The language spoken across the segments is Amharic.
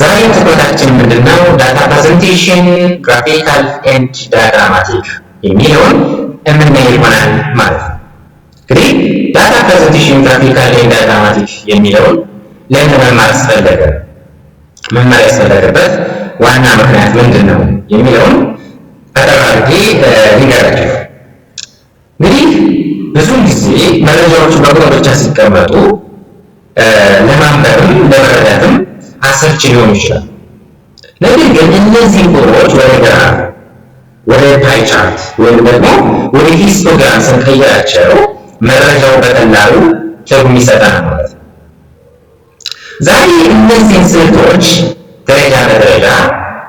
ዛሬ ትኩረታችን ምንድነው? Data presentation graphical and diagrammatic የሚለውን የምናይ ይሆናል ማለት ነው። እንግዲህ data presentation graphical and diagrammatic የሚለውን ለምን መማር አስፈለገ? መማር ያስፈለገበት ዋና ምክንያት ምንድን ነው የሚለውን አጠር አድርጌ ልንገራችሁ። እንግዲህ ብዙ ጊዜ መረጃዎቹ በቁጥር ብቻ ሲቀመጡ ለማንበብም ለመረዳትም አሰልቺ ሊሆኑ ይችላል። ነገር ግን እነዚህ ቁጥሮች ወደ graph፣ ወደ pie chart ወይም ደግሞ ወደ histogram ስንቀይራቸው መረጃው በቀላሉ ትርጉም ይሰጠናል ማለት ነው። ዛሬ እነዚህን ስልቶች ደረጃ በደረጃ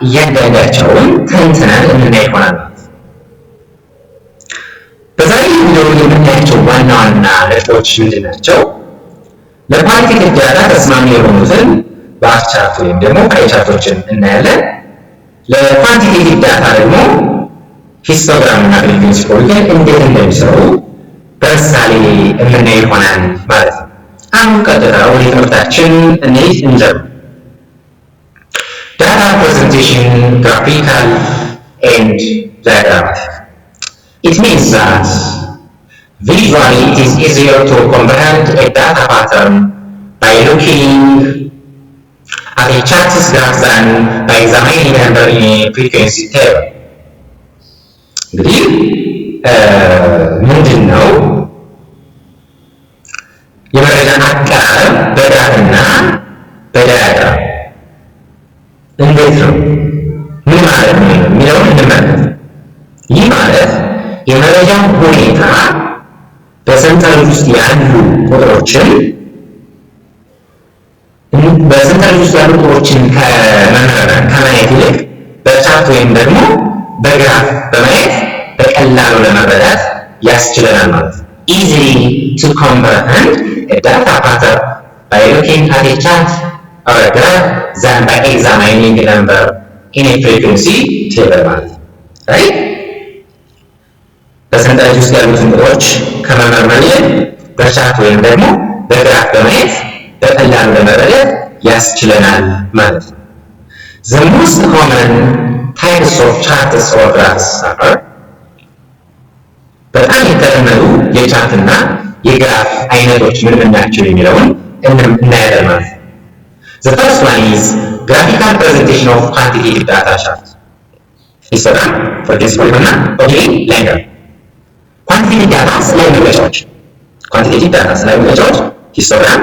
እያንዳንዳቸውን ተንትነን የምናይ ይሆናል ማለት ነው። በዛሬ ቪዲዮ የምናያቸው ዋና ዋና ነጥቦች ምንድን ናቸው? ለ quantitative data ተስማሚ የሆኑትን bar chart ወይም ደግሞ pie chart ኦችን እናያለን። ለ quantitative data ደግሞ histogram እና frequency polygon እንዴት እንደሚሰሩ በምሳሌ የምናይ ይሆናል ማለት ነው። አሁን ቀጥታ ወደ ትምህርታችን እንሂድ፣ እንጀምር። Data presentation graphical and diagrammatic. It means that visually it is easier to comprehend a data pattern by looking at a chart graph than by examining number in a frequency table. እንግዲህ ምንድን ነው የመረጃን አቀራረብ በ graph ና በ diagram እንዴት ነው፣ ምን ማለት ነው የሚለውን እንመልከት። ይህ ማለት የመረጃን ሁኔታ በሰንጠረዥ ውስጥ ያሉ ቁጥሮችን ከመመርመር ከማየት ይልቅ በ chart ወይም ደግሞ በ graph በማየት በቀላሉ ለመረዳት ያስችለናል ማለት ነው። Easily to comprehend a data pattern by looking at a chart or a graph than by examining a number in a frequency table ማለት ነው። Right፣ በሰንጠረዥ ውስጥ ያሉትን ቁጥሮች ከመመርመር ይልቅ በ chart ወይም ደግሞ በ graph በማየት በቀላሉ ለመረዳት ያስችለናል ማለት ነው። The most common types of charts or graphs are፣ በጣም የተለመዱ የ chart ና የ graph አይነቶች ምን ምን ናቸው የሚለውን እናያለን ማለት ነው። The first one is graphical presentation of quantitative data chart. Histogram, frequency polygon እና ogive line graph። Quantitative data ስዕላዊ መግለጫዎች፣ quantitative data ስዕላዊ መግለጫዎች histogram፣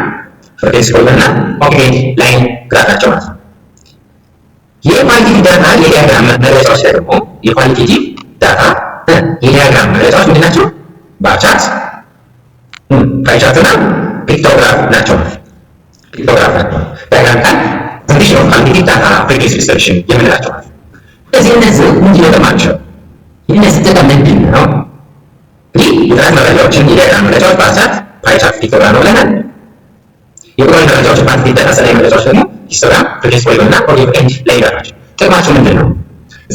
frequency polygon እና ogive line graph ናቸው ማለት ነው። የ qualitative data የ diagram መግለጫዎች ደግሞ፣ የ qualitative data የ diagram መግለጫዎች ምንድን ናቸው? Bar chart፣ pie chart እና pictograph ናቸው ማለት pictograph ናቸው። Diagram ቃል presentation of qualitative data frequency distribution የምንላቸው ማለት ነው። እነዚህ ምንድን ነው ጥቅማቸው? የእነዚህ ጥቅም ምንድን ነው? እንግዲህ የጥራት መረጃዎችን የ diagram መግለጫዎች bar chart፣ pie chart፣ pictogram ነው ብለናል። የቁጥራዊ መረጃዎች quantitative data ስዕላዊ መግለጫዎች ደግሞ histogram፣ frequency polygon እና ogive and line graph ናቸው። ጥቅማቸው ምንድን ነው?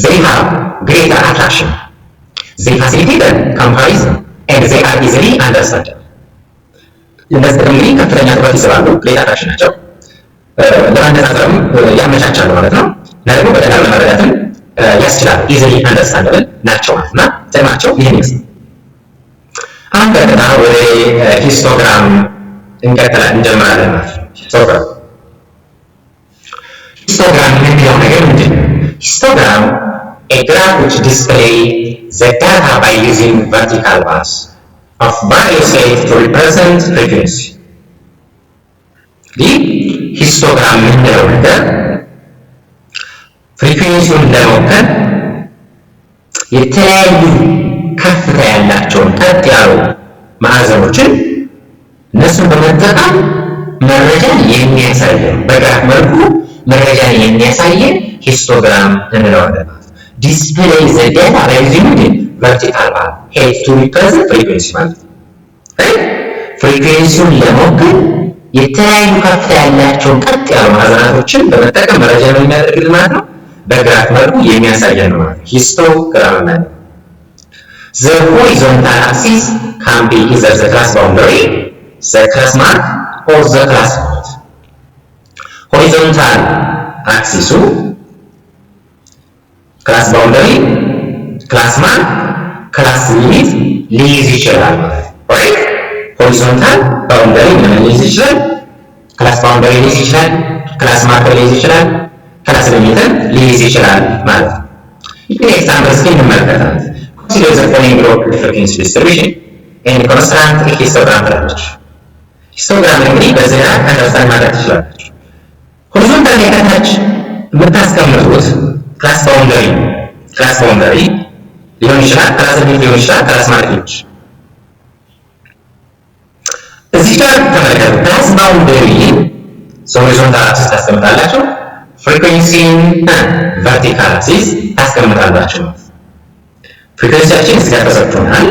They have greater attraction, they facilitate comparison and they are easily understandable። እነዚህ ጥቅም እንግዲህ ከፍተኛ ትኩረት ይስባሉ፣ great attraction ናቸው፣ ለማነጻጸርም ያመቻቻሉ ማለት ነው፣ እና ደግሞ በቀላሉ ለመረዳትም ያስችላል። Easily understandable ናቸው ማለት እና ጥቅማቸው ይህን ይመስላል። አሁን ቀጥታ ወደ histogram እንቀጥላለን፣ እንጀምራለን ማለት ነው። Histogram፣ histogram የምንለው ነገር ምንድን ነው? Histogram, a graph which display the data by using vertical bars of various height to represent frequency። እንግዲህ histogram የምንለው ነገር frequency ውን ለመወከል የተለያዩ ከፍታ ያላቸውን ቀጥ ያሉ ማዕዘኖችን እነሱን በመጠቀም መረጃን የሚያሳየን፣ በ graph መልኩ መረጃን የሚያሳየን histogram እንለዋለን ማለት ነው። Display the data by using vertical bar height to represent frequency ማለት ነው። Frequency ውን ለመወከል የተለያዩ ከፍታ ያላቸውን ቀጥ ያሉ ማዕዘናቶችን በመጠቀም መረጃ የሚያደርግልን ማለት ነው። በ graph መልኩ የሚያሳየን ነው ማለት ነው። Histogram ማለት ነው። The horizontal axis can be either the class boundary, the class mark or the class point. Horizontal axis ኡ class boundary፣ class mark፣ class limit ሊይዝ ይችላል ማለት ነው። Right, horizontal boundary ምን ሊይዝ ይችላል? Class boundary ሊይዝ ይችላል። Class mark ሊይዝ ይችላል። Class limit ን ሊይዝ ይችላል ማለት ነው። ይህ example እስኪ እንመለከታለን። Consider the following log frequency distribution and construct histogram ትላለች። Histogram እንግዲህ በዚህ ላይ understand ማድረግ ትችላላችሁ። Horizontal ላይ ከታች የምታስቀምጡት class boundary፣ class boundary ሊሆን ይችላል፣ class limit ሊሆን ይችላል፣ class mark ሊሆን ይችላል። እዚህ ጋር ተመልከቱ። Class boundary horizontal axis ታስቀምጣላችሁ፣ frequency ን vertical axis ታስቀምጣላችሁ። Frequency ያችን እዚህ ጋር ተሰጥቶናል።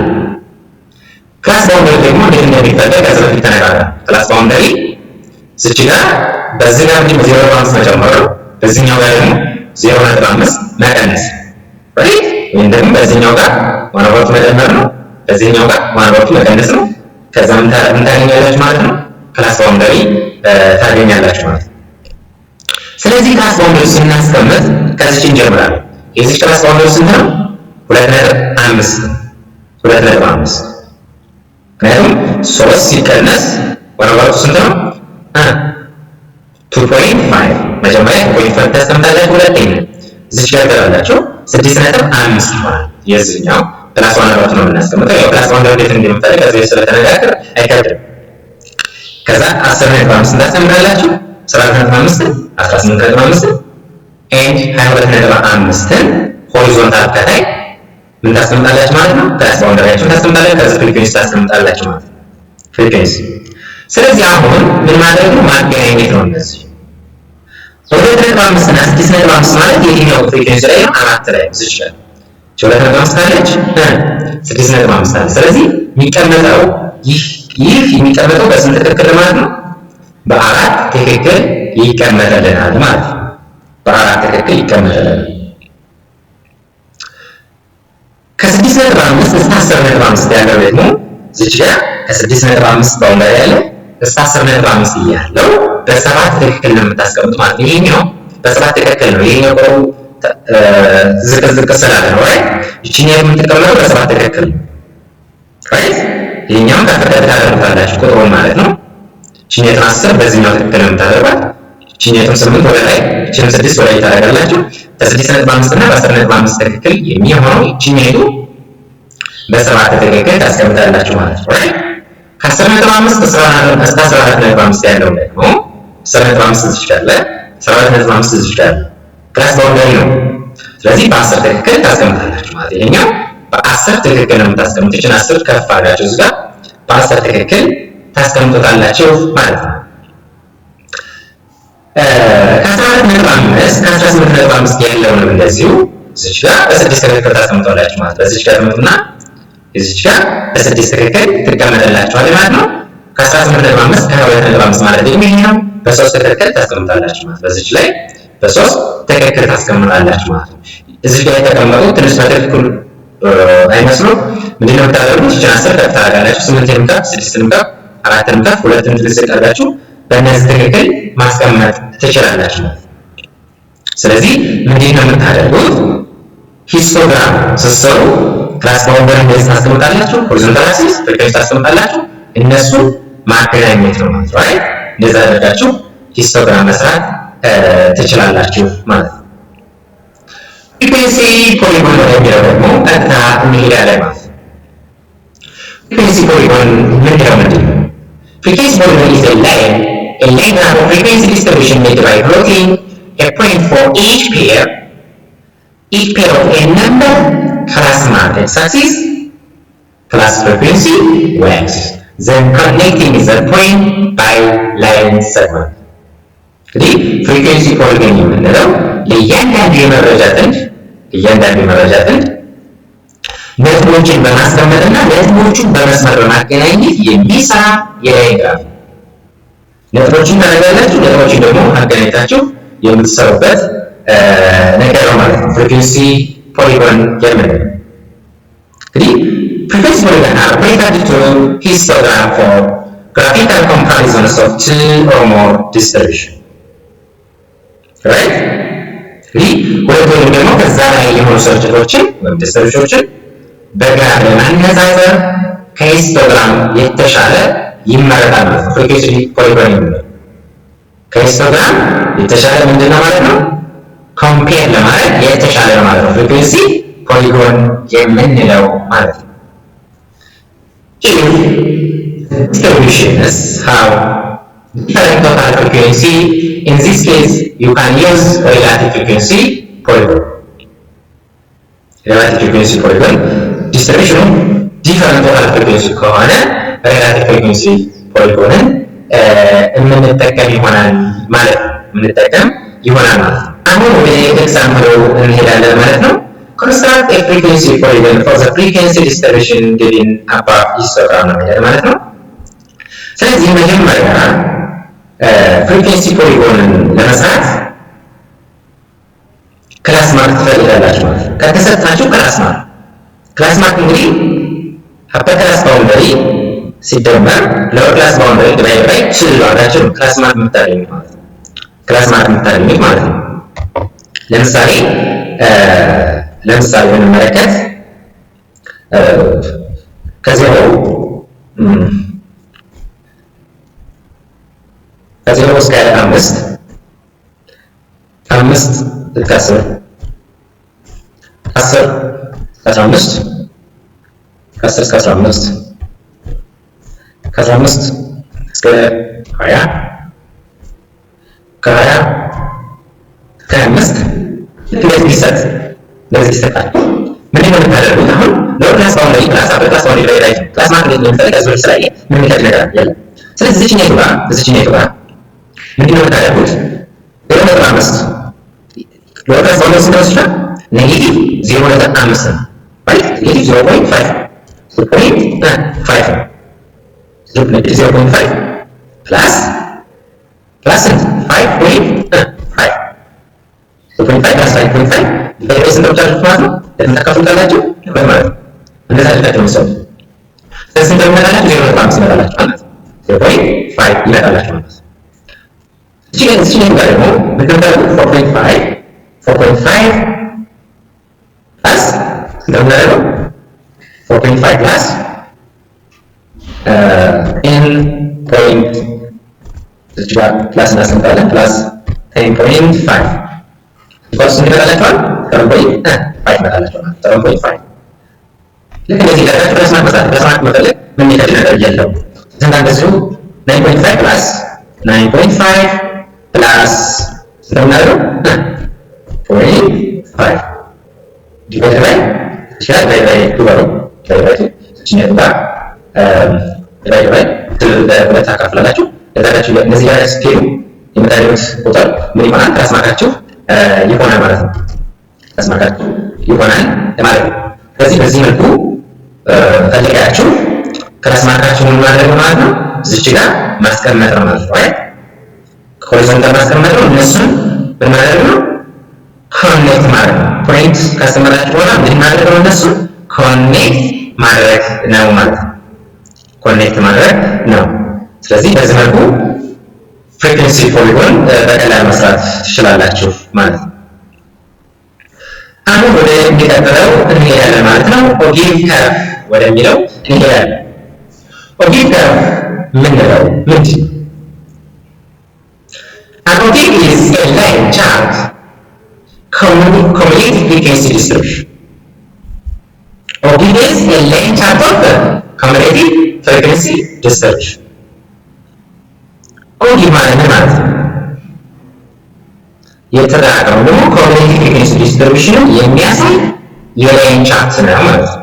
Class boundary ደግሞ እንዴት እንደሚፈለግ ከዚህ በፊት ተነጋግረናል። Class boundary እዚች ጋር በዚህ ጋር እንግዲህ 0.5 መጨመር ነው፣ በዚህኛው ጋር ደግሞ 0.5 መቀነስ፣ right? ወይም ደግሞ በዚህኛው ጋር 1/2 መጨመር ነው፣ በዚህኛው ጋር 1/2 መቀነስ ነው። ከዛ ምን ታገኛላችሁ ማለት ነው? Class boundary ታገኛላችሁ ማለት ነው። ስለዚህ class boundary ስናስቀምጥ ከዚች እንጀምራለን። የዚች class boundary ስንት ነው? 2.5፣ 2.5። ምክንያቱም ሶስት ሲቀነስ 1/2 ስንት ነው? 2.5። መጀመሪያ 2.5 ታስቀምጣላችሁ። ሁለተኛ እዚች ጋር ትላላችሁ 6.5 ይሆናል። የዚህኛው plus 1/2 ነው የምናስቀምጠው። ያው class boundary እንዴት እንደምንፈልግ ከዚህ ስለተነጋገር አይከብድም። ከዛ 10.5 ታስቀምጣላችሁ። 14.5፣ 18.5 and 22.5ን horizontal ከታይ ምን ታስቀምጣላችሁ ማለት ነው? Class boundary ያችሁን ታስቀምጣላችሁ። ከዛ frequency ታስቀምጣላችሁ ማለት ነው። Frequency። ስለዚህ አሁን ምን ማድረግ ነው? ማገናኘት ነው። እነዚህ 2.5 እና 6.5 ማለት የትኛው frequency ላይ ነው? አራት ላይ ነው። እዚህ ጋር 2.5 አለች፣ 6.5 አለች። ስለዚህ የሚቀመጠው ይህ የሚቀመጠው በስንት ትክክል ማለት ነው? በአራት ትክክል ይቀመጥልናል ማለት ነው። በአራት ትክክል ይቀመጥልናል። ከ6.5 እስከ 10.5 ያለው ደግሞ እዚች ጋር ከ6.5 boundary ያለ እስከ 10.5 ያለው በሰባት ትክክል ነው የምታስቀምጡ ማለት ነው። ይሄኛው በሰባት ትክክል ነው። ይሄኛው ቁጥሩ ዝቅ ዝቅ ስላለ ነው፣ right? ይችኛው የምትቀመጠው በሰባት ትክክል ነው፣ right? ይሄኛውን ከፍ ከፍ ታደርጉታላችሁ ቁጥሩን ማለት ነው። ይችኛቱን 10 በዚህኛው ትክክል ነው የምታደርጓት። ይችኛቱን 8 ወደ ላይ፣ ይችንም 6 ወደ ላይ ታደርጋላችሁ። ከ6.5 እና በ10.5 ትክክል የሚሆነው ይችኛቱ በሰባት ትክክል ታስቀምጣላችሁ ማለት ነው። Right? ከ10.5 እስከ 14.5 ያለው ደግሞ 10.5 እዚህ ጋር አለ፣ 14.5 እዚህ ጋር አለ። Class boundary ነው። ስለዚህ በ10 ትክክል ታስቀምጣላችሁ ማለት ይሄኛው በ10 ትክክል ነው የምታስቀምጡት። ይችን 10 ከፍ አድርጋችሁ እዚህ ጋር በ10 ትክክል ታስቀምጡታላችሁ ማለት ነው። ከ14.5 ከ18.5 ያለውንም እንደዚሁ እዚች ጋር በስድስት ትክክል ታስቀምጧላችሁ ማለት በዚች ጋር ትመጡና እዚች ጋር በስድስት ትክክል ትቀመጥላችኋል ማለት ነው። ከ18.5 ከ22.5 ማለት ደግሞ ይሄኛው በሶስት ትክክል ታስቀምጣላችሁ ማለት በዚች ላይ በሶስት ትክክል ታስቀምጣላችሁ ማለት ነው። እዚህ ጋር የተቀመጡት ትንሽ በትክክል አይመስሉም። ምንድነው የምታደርጉት? ይችን 10 ከፍ ታደርጋላችሁ። ስምንትንም ከፍ፣ ስድስትንም ከፍ፣ አራትንም ከፍ፣ ሁለትንም ትንሽ ዝቅ አድርጋችሁ በእነዚህ ትክክል ማስቀመጥ ትችላላችሁ ማለት ነው። ስለዚህ ምንድነው የምታደርጉት? Histogram ስትሰሩ class boundary እንደዚህ ታስቀምጣላችሁ፣ horizontal axis frequency ታስቀምጣላችሁ። እነሱ ማገናኘት ነው ማለት ነው። Right? እንደዛ አድርጋችሁ histogram መስራት ትችላላችሁ ማለት ነው። Frequency polygon የሚለው ደግሞ ቀጥታ እንሄዳለን ማለት ነው። Frequency polygon ምንድነው? ምንድን ነው? Frequency polygon is a line graph of frequency distribution made by plotting a point for each pair of a number, class mark x axis, class frequency y axis, then connecting the point by line segment። እንግዲህ frequency polygon የምንለው ለእያንዳንዱ የመረጃ ጥንድ ነጥቦችን በማስቀመጥና ነጥቦቹን በመስመር በማገናኘት የሚሰራ የ line graph ነው። ነጥቦችን ታደርጋላችሁ፣ ነጥቦችን ደግሞ አገናኝታችሁ የምትሰሩበት ነገር ነው ማለት ነው። Frequency polygon የምንለው እንግዲህ frequency polygon are related to histogram for graphical comparisons of two or more distribution. Right? እንግዲህ ሁለት ወይም ደግሞ ከዛ ላይ የሆኑ ስርጭቶችን ወይም distribution ኦችን በ graph ለማነጻጸር ከ histogram የተሻለ ይመረጣል ማለት ነው። Frequency polygon የምንለው ከ histogram የተሻለ ምንድን ነው ማለት ነው? Compare ለማድረግ የተሻለ ነው ማለት ነው። Frequency polygon የምንለው ማለት ነው። If distributions have different total frequency, in this case you can use relative frequency polygon. Relative frequency polygon distribution ኑ different total frequency ከሆነ relative frequency polygon ን የምንጠቀም ይሆናል ማለት ነው። የምንጠቀም ይሆናል ማለት ነው። አሁን ወደ example ኡ እንሄዳለን ማለት ነው። Construct a frequency polygon for the frequency distribution given above histogram ነው የሚለን ማለት ነው። ስለዚህ መጀመሪያ frequency polygon ን ለመስራት class mark ትፈልጋላችሁ ማለት ነው። ከተሰጣችሁ class mark እንግዲህ upper class boundary ሲደመር lower class boundary divide by two አድርጋችሁ ነው class mark የምታገኙት ማለት ነው። Class mark የምታገኙት ማለት ነው። ለምሳሌ ብንመለከት ከ0 ከ0 እስከ 5፣ 5 እስከ 10፣ 10 እስከ 15፣ ከ10 እስከ 15፣ ከ15 እስከ 20፣ ከ20 እስከ 25 ልክ እንደዚህ ቢሰጥ፣ እንደዚህ ይሰጣል። ምንድን ነው የምታደርጉት? አሁን lower class boundary plus upper class boundary ላይ class mark እንዴት እንደሚፈልግ ከዚህ በፊት ስላየ ምንም የሚከብድ ነገር የለም። ስለዚህ እዚችኛይቱ ጋር ምንድን ነው የምታደርጉት? 0.5 lower class boundary ስንት ነው? ይችላል negative 0.5 ነው ማለት negative 0.5 0.5 ነው። Negative 0.5 plus ስንት? 5.5። 0.5 plus 5.5 divide ስንት ነው ማለት ነው? ለምን ታካፍሉታላችሁ? ለሁለት ማለት ነው። እንደዛ አድርጋችሁ ነው የምትሰሩት። ስለዚህ ስንት ይመጣላችሁ? 0.5 ይመጣላችሁ ማለት ነው። 0.5 ይመጣላችሁ ማለት ነው። እዚህ ጋር ደግሞ ምንድን ነው የምታደርጉት? 4.5 4.5 plus ስንት ነው የምናደርገው? 4.5 plus 10 point እዚህ ጋር plus እናስቀምጣለን፣ plus 10.5 equals ስንት ይመጣላችኋል? 7.5 ይመጣላችኋል። 7.5 ልክ እንደዚህ ያደረጋችሁ class mark መስራት፣ class mark መፈለግ ምን የሚከብድ ነገር የለውም። ዘንዳ እንደዚሁ 9.5 plus 9.5 plus ስንት ነው የምናደርገው? 0.5 divide by ይችላል divide by two በለው፣ divide by two እችኛቱ ጋር divide by ለሁለት ታካፍላላችሁ። ለዛዳችሁ እነዚህ ጋር ስትሄዱ የምታገኙት ቁጥር ምን ይሆናል? Class mark ኣችሁ ይሆናል ማለት ነው። Class mark ኣችሁ ይሆናል ማለት ነው። ስለዚህ በዚህ መልኩ ፈልጋችሁ class mark ኣችሁን ማድረግ ነው ማለት ነው። እዚች ጋር ማስቀመጥ ነው ማለት ነው። Right, horizontal ማስቀመጥ ነው። እነሱን ምን ማድረግ ነው? Connect ማድረግ ነው። Point ካስቀመጣችሁ በኋላ ምን ማድረግ ነው? እነሱን connect ማድረግ ነው ማለት ነው። Connect ማድረግ ነው። ስለዚህ በዚህ መልኩ frequency polygon በቀላል መስራት ትችላላችሁ ማለት ነው። አሁን ወደ የሚቀጥለው እንሄዳለን ማለት ነው። Ogive curve ወደሚለው እንሄዳለን። Ogive curve ምንለው ምንድን ነው? An ogive is a line chart cumulative frequency distribution. Ogive is a line chart of cumulative frequency distribution. Ogive ማለት ምን ማለት ነው? የተጠራቀመው ደግሞ cumulative frequency distribution ን የሚያሳይ የ line chart ነው ማለት ነው።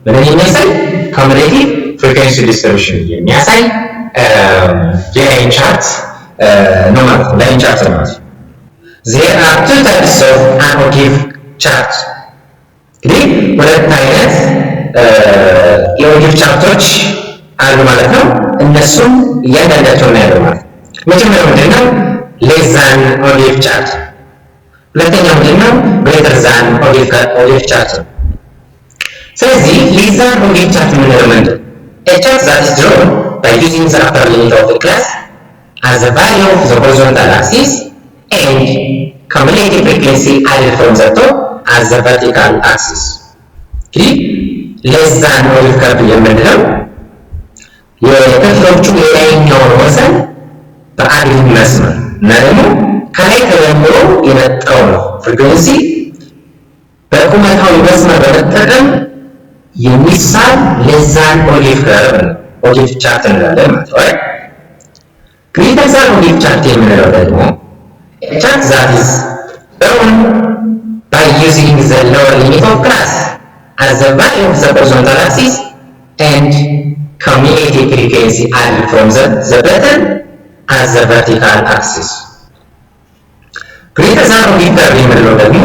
ምንን የሚያሳይ? Cumulative frequency distribution የሚያሳይ የ line chart ነው ማለት ነው። Line chart ነው ማለት ነው። There are two types of an ogive chart። እንግዲህ ሁለት አይነት የ ogive chart ኦች አሉ ማለት ነው። እነሱም እያንዳንዳቸው እናያለን ማለት ነው። መጀመሪያው ምንድነው? Less than ogive chart። ሁለተኛው ምንድነው? Greater than ogive chart ነው። ስለዚህ less than ogive chart የምንለው ምንድን ነው? A chart that is drawn by using the upper limit of the class as the value of the horizontal axis and cumulative frequency added from the top as the vertical axis። እንግዲህ less than ogive curve የምንለው የክፍሎቹ የላይኛውን ወሰን በአግድም መስመር እና ደግሞ ከላይ ተደምሮ የመጣው ነው frequency በቁመታዊ መስመር በመጠቀም የሚሳል less than ogive curve ነው። Ogive chart እንላለን ማለት ነው። Greater than ogive chart የምንለው ደግሞ chart that is drawn by using the lower limit of class as the value of the horizontal axis and cumulative frequency added from the bottom as the vertical axis. Greater than ogive curve የምንለው ደግሞ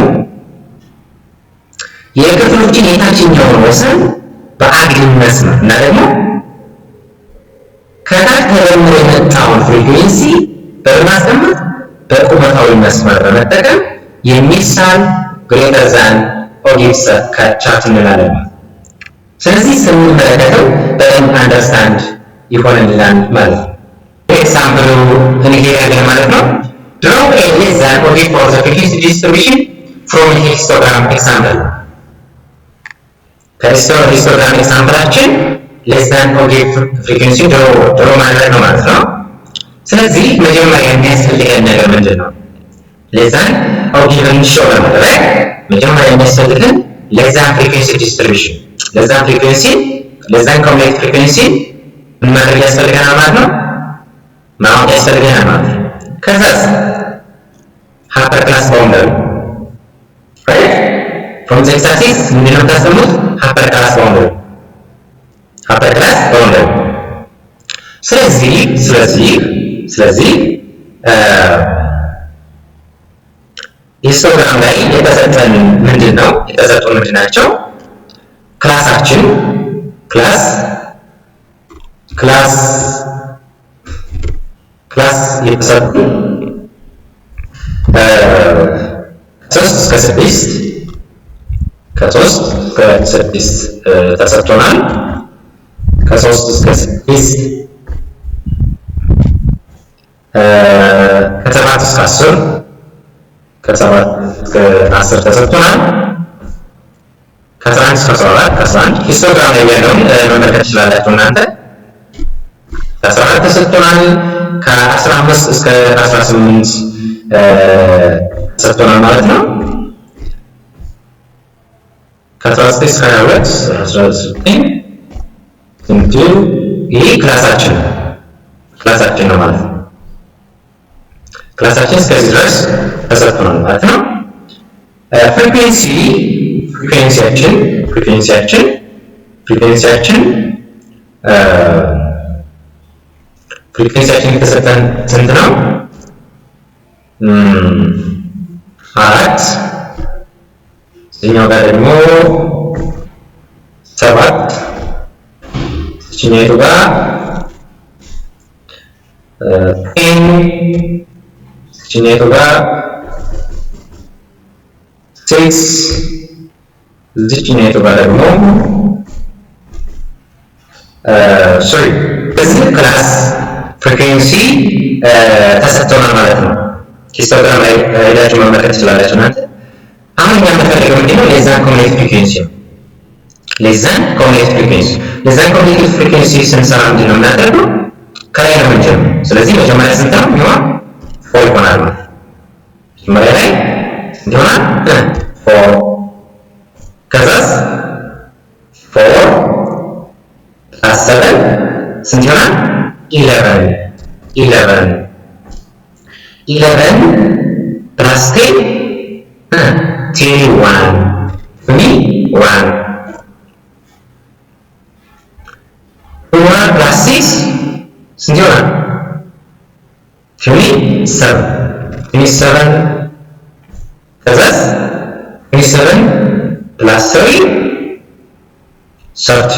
የክፍሎችን የታችኛውን ወሰን በአግድም መስመር እና ደግሞ ከታች ተደምሮ የመጣውን frequency በማስቀመጥ በቁመታዊ መስመር በመጠቀም የሚሳል greater than ogive chart እንላለን። ስለዚህ ስንመለከተው በደንብ understand ይሆንልናል ማለት ነው። Example ኡ እንሄዳለን ማለት ነው። Draw a less than ogive for the frequency distribution from histogram example። ከ histogram example ኣችን less than ogive frequency draw ማድረግ ነው ማለት ነው። ስለዚህ መጀመሪያ የሚያስፈልገን ነገር ምንድን ነው? Less than ogive ን show ለማድረግ መጀመሪያ የሚያስፈልገን less than frequency distribution፣ less than frequency፣ less than cumulative frequency ምን ማድረግ ያስፈልገናል ማለት ነው? ማወቅ ያስፈልገናል ማለት ነው። ከዛስ upper class boundary, right? From the x axis ምንድን ነው የምታስቀምጡት? Upper class boundary, upper class boundary። ስለዚህ histogram ላይ የተሰጠን ምንድን ነው? የተሰጡን ምንድን ናቸው? Class ኣችን class የተሰጡ ከ3 እስከ 6፣ ከ3 እስከ 6 ተሰጥቶናል። ከ3 እስከ 6፣ ከ7 እስከ 10፣ ከ7 እስከ 10 ተሰጥቶናል። ከ11 እስከ 14፣ ከ11 histogram ላይ ያለውን መመልከት ትችላላችሁ እናንተ። ከ14 ተሰጥቶናል። ከ15 እስከ 18 ተሰጥቶናል ማለት ነው። ከ19 እስከ 22፣ 19 እንቱ ይሄ class ኣችን ነው ማለት ነው። Class ኣችን እስከዚህ ድረስ ተሰጥቶናል ማለት ነው። Frequency ኣችን የተሰጠን ስንት ነው? አራት፣ እዚህኛው ጋር ደግሞ 7፣ እዚህኛይቱ ጋር 10፣ እዚህኛይቱ ጋር 6፣ እዚህኛይቱ ጋር ደግሞ 3። በዚህ class frequency ተሰጥቶናል ማለት ነው። Histogram ላይ ሄዳችሁ መመልከት ትችላላችሁ እናንተ። አሁን እኛ የምንፈልገው ምንድን ነው? Less than cumulative frequency ነው። Less than cumulative frequency፣ less than cumulative frequency ስንሰራ ምንድን ነው የምናደርገው? ከላይ ነው የምንጀምረው። ስለዚህ መጀመሪያ ስንት ነው የሚሆን? 4 ይሆናል ማለት ነው። መጀመሪያ ላይ ስንት ይሆናል? 4። ከዛስ 4 plus 7 ስንት ይሆናል? 11፣ 11፣ 11 plus 10, 21, 21, 1 plus 6 ስንት ይሆናል? 27, 27። ከዛስ 27 plus 3, 30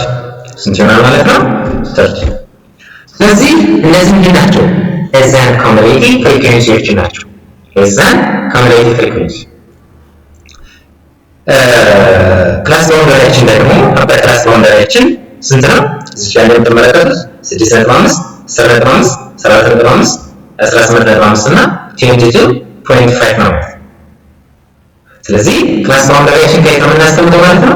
ስንት ይሆናል ማለት ነው? 30። ስለዚህ እነዚህ ምንድን ናቸው? Less than cumulative frequency ዎች ናቸው። Less than cumulative frequency። Class boundary ያችን ደግሞ upper class boundary ያችን ስንት ነው? እዚህ ጋር እንደምትመለከቱት 6.5፣ 10.5፣ 7.5፣ 18.5 እና 22.5 ነው። ስለዚህ class boundary ያችን ከየት ነው የምናስቀምጠው ማለት ነው?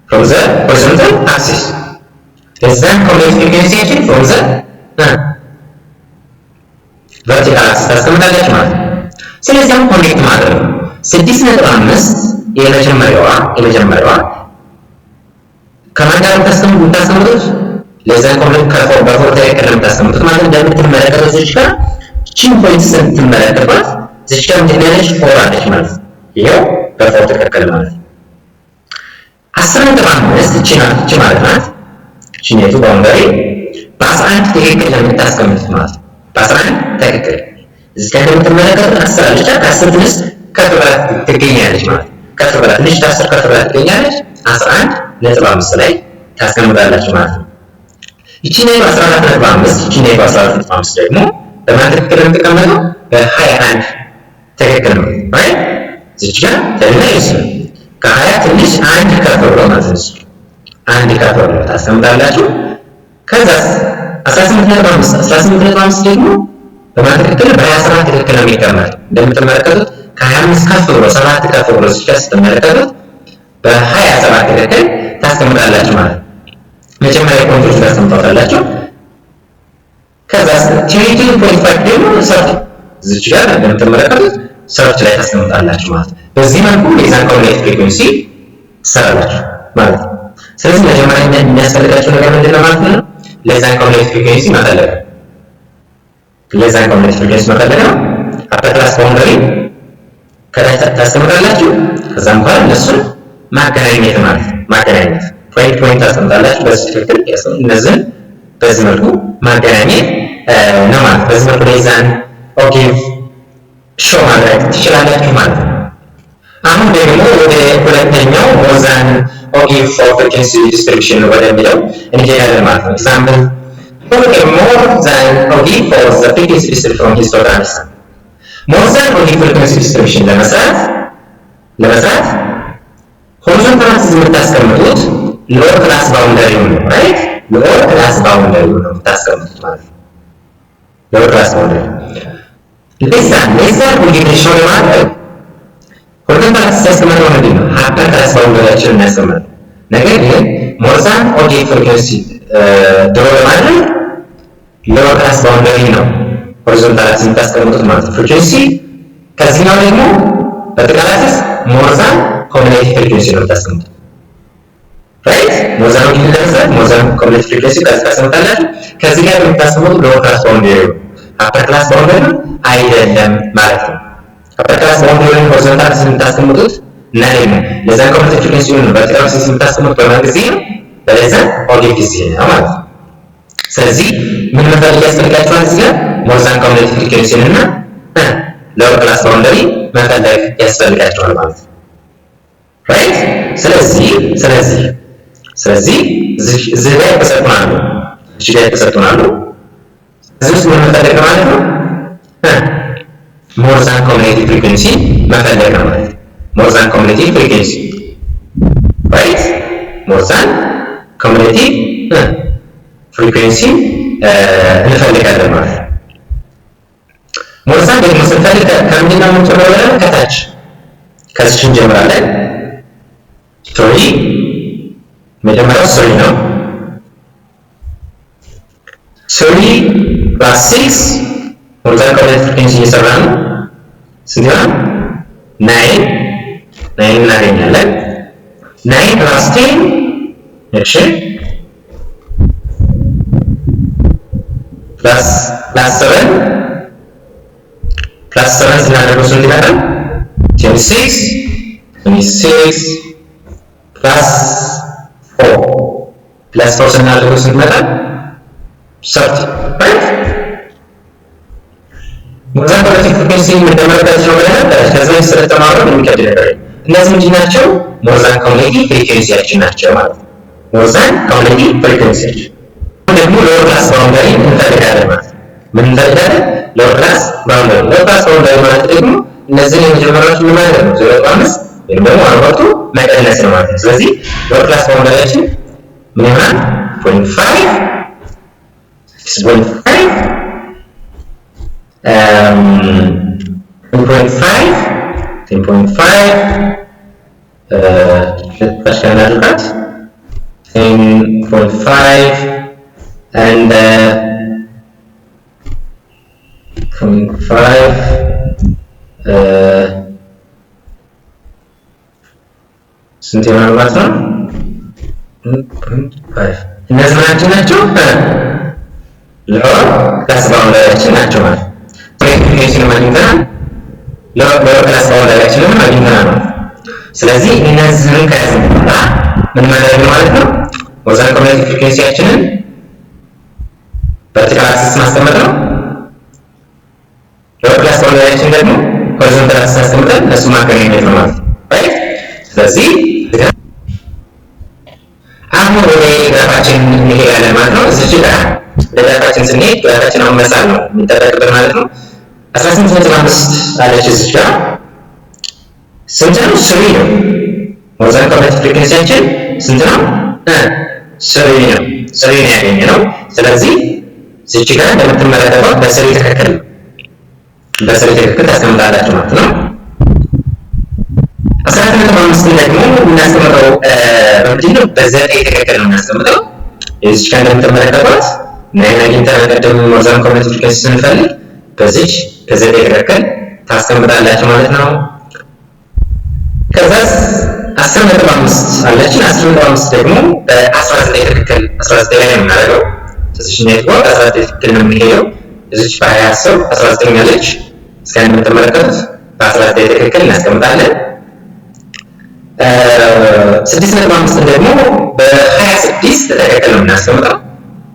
From the horizontal axis. Less than cumulative frequency ያችን from the vertical axis ታስቀምጣላችሁ ማለት ነው። ስለዚህ አሁን connect ማድረግ ነው። 6.5 የመጀመሪያዋ ከማን ጋር የምታስቀምጡት? Less than cumulative በ 4 ትክክል ነው የምታስቀምጡት ማለት። እንደምትመለከቱት እዚች ጋር ቺን point ስትመለከቷት እዚች ጋር ምንድን ያለች? 4 አለች ማለት ነው። ይኸው በ 4 ትክክል ማለት ነው። 10.5 እቺ ናት፣ እቺ ማለት ናት። እቺኛይቱ boundary በ11 ትክክል ነው የምታስቀምጡት ማለት ነው። በ11 ትክክል እዚህ ጋር እንደምትመለከቱት 10 አለች። ከ10 ትንሽ ከፍ ብላ ትገኛለች ማለት ነው። ከፍ ብላ ትንሽ ከ10 ከፍ ብላ ትገኛለች። 11.5 ላይ ታስቀምጣላችሁ ማለት ነው። ይቺኛይቱ 14.5፣ ይቺኛይቱ 14.5 ደግሞ በማን ትክክል ነው የምትቀመጠው? በ21 ትክክል ነው፣ right? እዚች ጋር ትንሽ ከ20 ትንሽ አንድ ከፍ ብሎ ማለት ነው። አንድ ከፍ ብሎ ታስቀምጣላችሁ። ከዛስ 18.5፣ 18.5 ደግሞ በማን ትክክል? በ27 ትክክል ነው የሚቀመጠው። እንደምትመለከቱት ከ25 ከፍ ብሎ፣ 7 ከፍ ብሎ እዚህ ጋር ስትመለከቱት በ27 ትክክል ታስቀምጣላችሁ ማለት ነው። መጀመሪያ point ኦች ታስቀምጣላችሁ። ከዛ 22.5 ደግሞ 30 እዚች ጋር እንደምትመለከቱት 30 ላይ ታስቀምጣላችሁ ማለት ነው። በዚህ መልኩ less than cumulative frequency ትሰራላችሁ ማለት ነው። ስለዚህ መጀመሪያ የሚያስፈልጋቸው ነገር ምንድን ነው ማለት ነው? Less than cumulative frequency መፈለግ፣ less than cumulative frequency መፈለግ ነው። Upper class boundary ከታች ታስቀምጣላችሁ። ከዛም በኋላ እነሱን ማገናኘት ማለት ነው። ማገናኘት point point ታስቀምጣላችሁ። በዚህ ትክክል እነዚህን በዚህ መልኩ ማገናኘት ነው ማለት። በዚህ መልኩ less than ogive show ማድረግ ትችላላችሁ ማለት ነው። አሁን ደግሞ ወደ ሁለተኛው more than ogive for frequency distribution ወደሚለው እንሄዳለን ማለት ነው። Example, more than ogive for the frequency distribution from histograms. More than ogive frequency distribution ለመስራት horizontal axis የምታስቀምጡት lower class boundary ው ነው፣ right? Lower class boundary ው ነው የምታስቀምጡት ማለት ነው። Lower class boundary less than ogive show ለማድረግ horizontal axis ያስቀመጥነው ምንድን ነው? Upper class boundary ያችንን እናስቀምጠው። ነገር ግን more than ogive frequency draw ለማድረግ lower class boundary ነው horizontal axis የምታስቀምጡት ማለት ነው። Frequency ከዚህኛው ደግሞ vertical axis more than cumulative frequency ነው የምታስቀምጡት። Right? More than ogive ለመስራት more than cumulative frequency ከዚህ ታስቀምጣላችሁ። ከዚህ ጋር የምታስቀምጡት lower class boundary ነው። Upper class boundary አይደለም ማለት ነው። Upper class boundary horizontal axis የምታስቀምጡት እና ደግሞ less than cumulative frequency ነው vertical axis የምታስቀምጡት በማን ጊዜ ነው? በ less than ogive ጊዜ ነው ማለት ነው። ስለዚህ ምን መፈለግ ያስፈልጋችኋል? እዚህ ጋር more than cumulative frequency ን እና lower class boundary መፈለግ ያስፈልጋችኋል ማለት ነው። Right? ስለዚህ እዚህ ላይ ተሰጥቶናል፣ እዚህ ላይ ተሰጥቶናል። እዚህ ውስጥ ምን መፈለግ ነው ማለት ነው? More than cumulative frequency መፈለግ ነው ማለት ነው። More than cumulative frequency, right? More than cumulative frequency እንፈልጋለን ማለት ነው። More than ደግሞ ስንፈልግ ከምንድን ነው የምንጀምረው ብለን? ከታች ከዚች እንጀምራለን። 3፣ መጀመሪያው 3 ነው። 3 plus 6 more than cumulative frequency እየሰራ ነው። ስንት ይሆናል? 9፣ 9 እናገኛለን። 9 plus 10፣ እሺ፣ plus 7፣ plus 7 ስናደርገው ስንት ይመጣል? 26፣ 26 plus 4፣ plus 4 ስናደርገው ስንት ይመጣል? 30, right? More than cumulative frequency የምንደመርበት ነው ብለናል። ከዚህ በፊት ስለተማሩ የሚከብድ ነገር እነዚህ ምንድን ናቸው? More than cumulative frequency ያችን ናቸው ማለት ነው። More than cumulative frequency ያችን ደግሞ lower class boundary እንፈልጋለን ማለት ነው። ምን እንፈልጋለን? Lower class boundary። Lower class boundary ማለት ደግሞ እነዚህን የመጀመሪያዎቹ ምን ማለት ነው? 0.5 ወይም ደግሞ 1 over 2 መቀነስ ነው ማለት ነው። ስለዚህ lower class boundary ያችን ምን ይሆናል? 0.5, 6.5, 1.5, 10.5 ታች እናድርጋት 10.5 and 0.5 ስንት ይሆናል ማለት ነው? 5። እነዚህ ምናችን ናቸው? Lower class boundary ያችን ናቸው ማለት ነው። Frequency አግኝተናል። Lower class boundary ያችንን አግኝተናል ማለት ነው። ስለዚህ እነዚህን ከያዝን በኋላ ምን ማድረግ ነው ማለት ነው? More than cumulative frequency ያችንን vertical axis ማስቀመጥ ነው። Lower class boundary ያችን ደግሞ horizontal axis አስቀምጠን እነሱ ማገናኘት ነው ማለት ነው። Right። ስለዚህ አሁን ወደ graph ኣችን እንሄዳለን ማለት ነው። እዚች ጋር ወደ graph ኣችን ስንሄድ graph ኣችን አሁን መሳል ነው የሚጠበቅብን ማለት ነው። 18.5 አለች እዚች ጋር። ስንት ነው? Three ነው። More than cumulative frequency ያችን ስንት ነው? Three ነው። Three ነው ያገኘነው። ስለዚህ እዚች ጋር እንደምትመለከተው በ three ትክክል ነው። በ three ትክክል ታስቀምጣላችሁ ማለት ነው። 14.5ን ደግሞ የምናስቀምጠው በምንድን ነው? በዘጠኝ ትክክል ነው የምናስቀምጠው። እዚች ጋር እንደምትመለከቷት nine አግኝተን ቀደም more than cumulative frequency ስንፈልግ በዚች በዘጠኝ ትክክል ታስቀምጣላችሁ ማለት ነው። ከዛስ 10.5 አለችን። 10.5 ደግሞ በ19 ትክክል 19 ላይ ነው የምናደርገው። እዚች ኔትወርክ 19 ትክክል ነው የሚሄደው። እዚች በ20 10 19 አለች። እስከ እንደምትመለከቱት በ19 ትክክል እናስቀምጣለን። 6.5ን ደግሞ በ26 ትክክል ነው የምናስቀምጠው።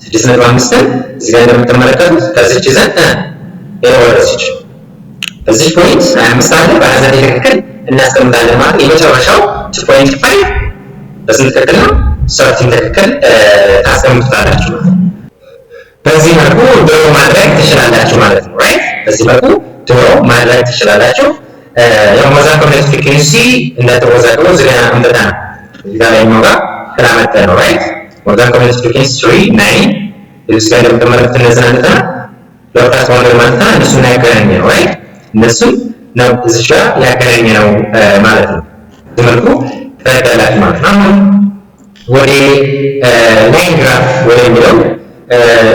6.5ን እዚህ ጋር እንደምትመለከቱት ከዚች ይዘን ይኸው ወደዚች በዚች point 25 አለ፣ በ29 ትክክል እናስቀምጣለን ማለት። የመጨረሻው 2.5 በስንት ትክክል ነው? 13 ትክክል ታስቀምጡታላችሁ ማለት ነው። በዚህ መልኩ draw ማድረግ ትችላላችሁ ማለት ነው። Right፣ በዚህ መልኩ draw ማድረግ ትችላላችሁ። ያው more than cumulative frequency እንዳትወዛገቡ እዚህ ጋር አምጥተናል። እዚህ ጋር ላይኛው ጋር ስላመጣ ነው። Right፣ more than cumulative frequency 3 9 እዚህ ጋር እንደምትመለከቱት እነዚህን አምጥተናል። Lower class boundary ማለት ነው። እነሱን ያገናኘ ነው። Right፣ እነሱን ነው እዚህ ጋር ያገናኘ ነው ማለት ነው። በዚህ መልኩ ትረዳላችሁ ማለት ነው። አሁን ወደ line graph ወደሚለው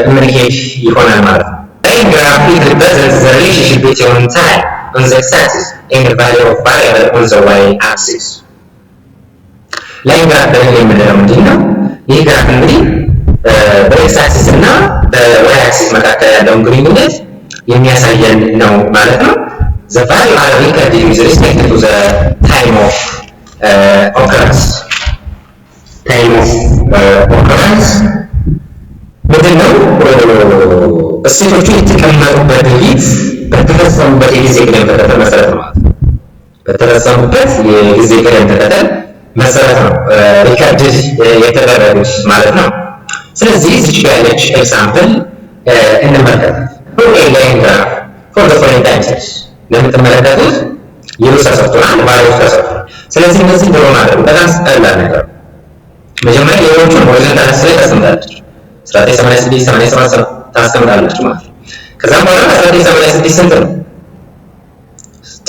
የምንሄድ ይሆናል ማለት ነው። Line graph, it represents the relationship between time on the x-axis and the value of variable on the y-axis. Line graph ብለን የምንለው ምንድን ነው? ይህ graph እንግዲህ በ x axis እና በ y axis መካከል ያለውን ግንኙነት የሚያሳየን ነው ማለት ነው። The value are recorded with respect to the time of occurrence. Time of occurrence ምንድን ነው? እሴቶቹ የተቀመጡበት ድርጊት በተፈጸሙበት የጊዜ ቅደም ተከተል መሰረት ነው ማለት ነው። በተፈጸሙበት የጊዜ ቅደም ተከተል መሰረት ነው recorded የተደረጉት ማለት ነው። ስለዚህ እዚች ጋር ያለች example እንመልከት። Line graph for the following time series። እንደምትመለከቱት year ኡ ተሰጥቶናል፣ value ዎች ተሰጥቶናል። ስለዚህ እነዚህ draw ማድረግ በጣም ቀላል ነገር ነው። መጀመሪያ year ኦቹን horizontal axis ላይ ታስቀምጣላችሁ። 1986፣ 87 ታስቀምጣላችሁ ማለት ነው። ከዛም በኋላ 1986 ስንት ነው?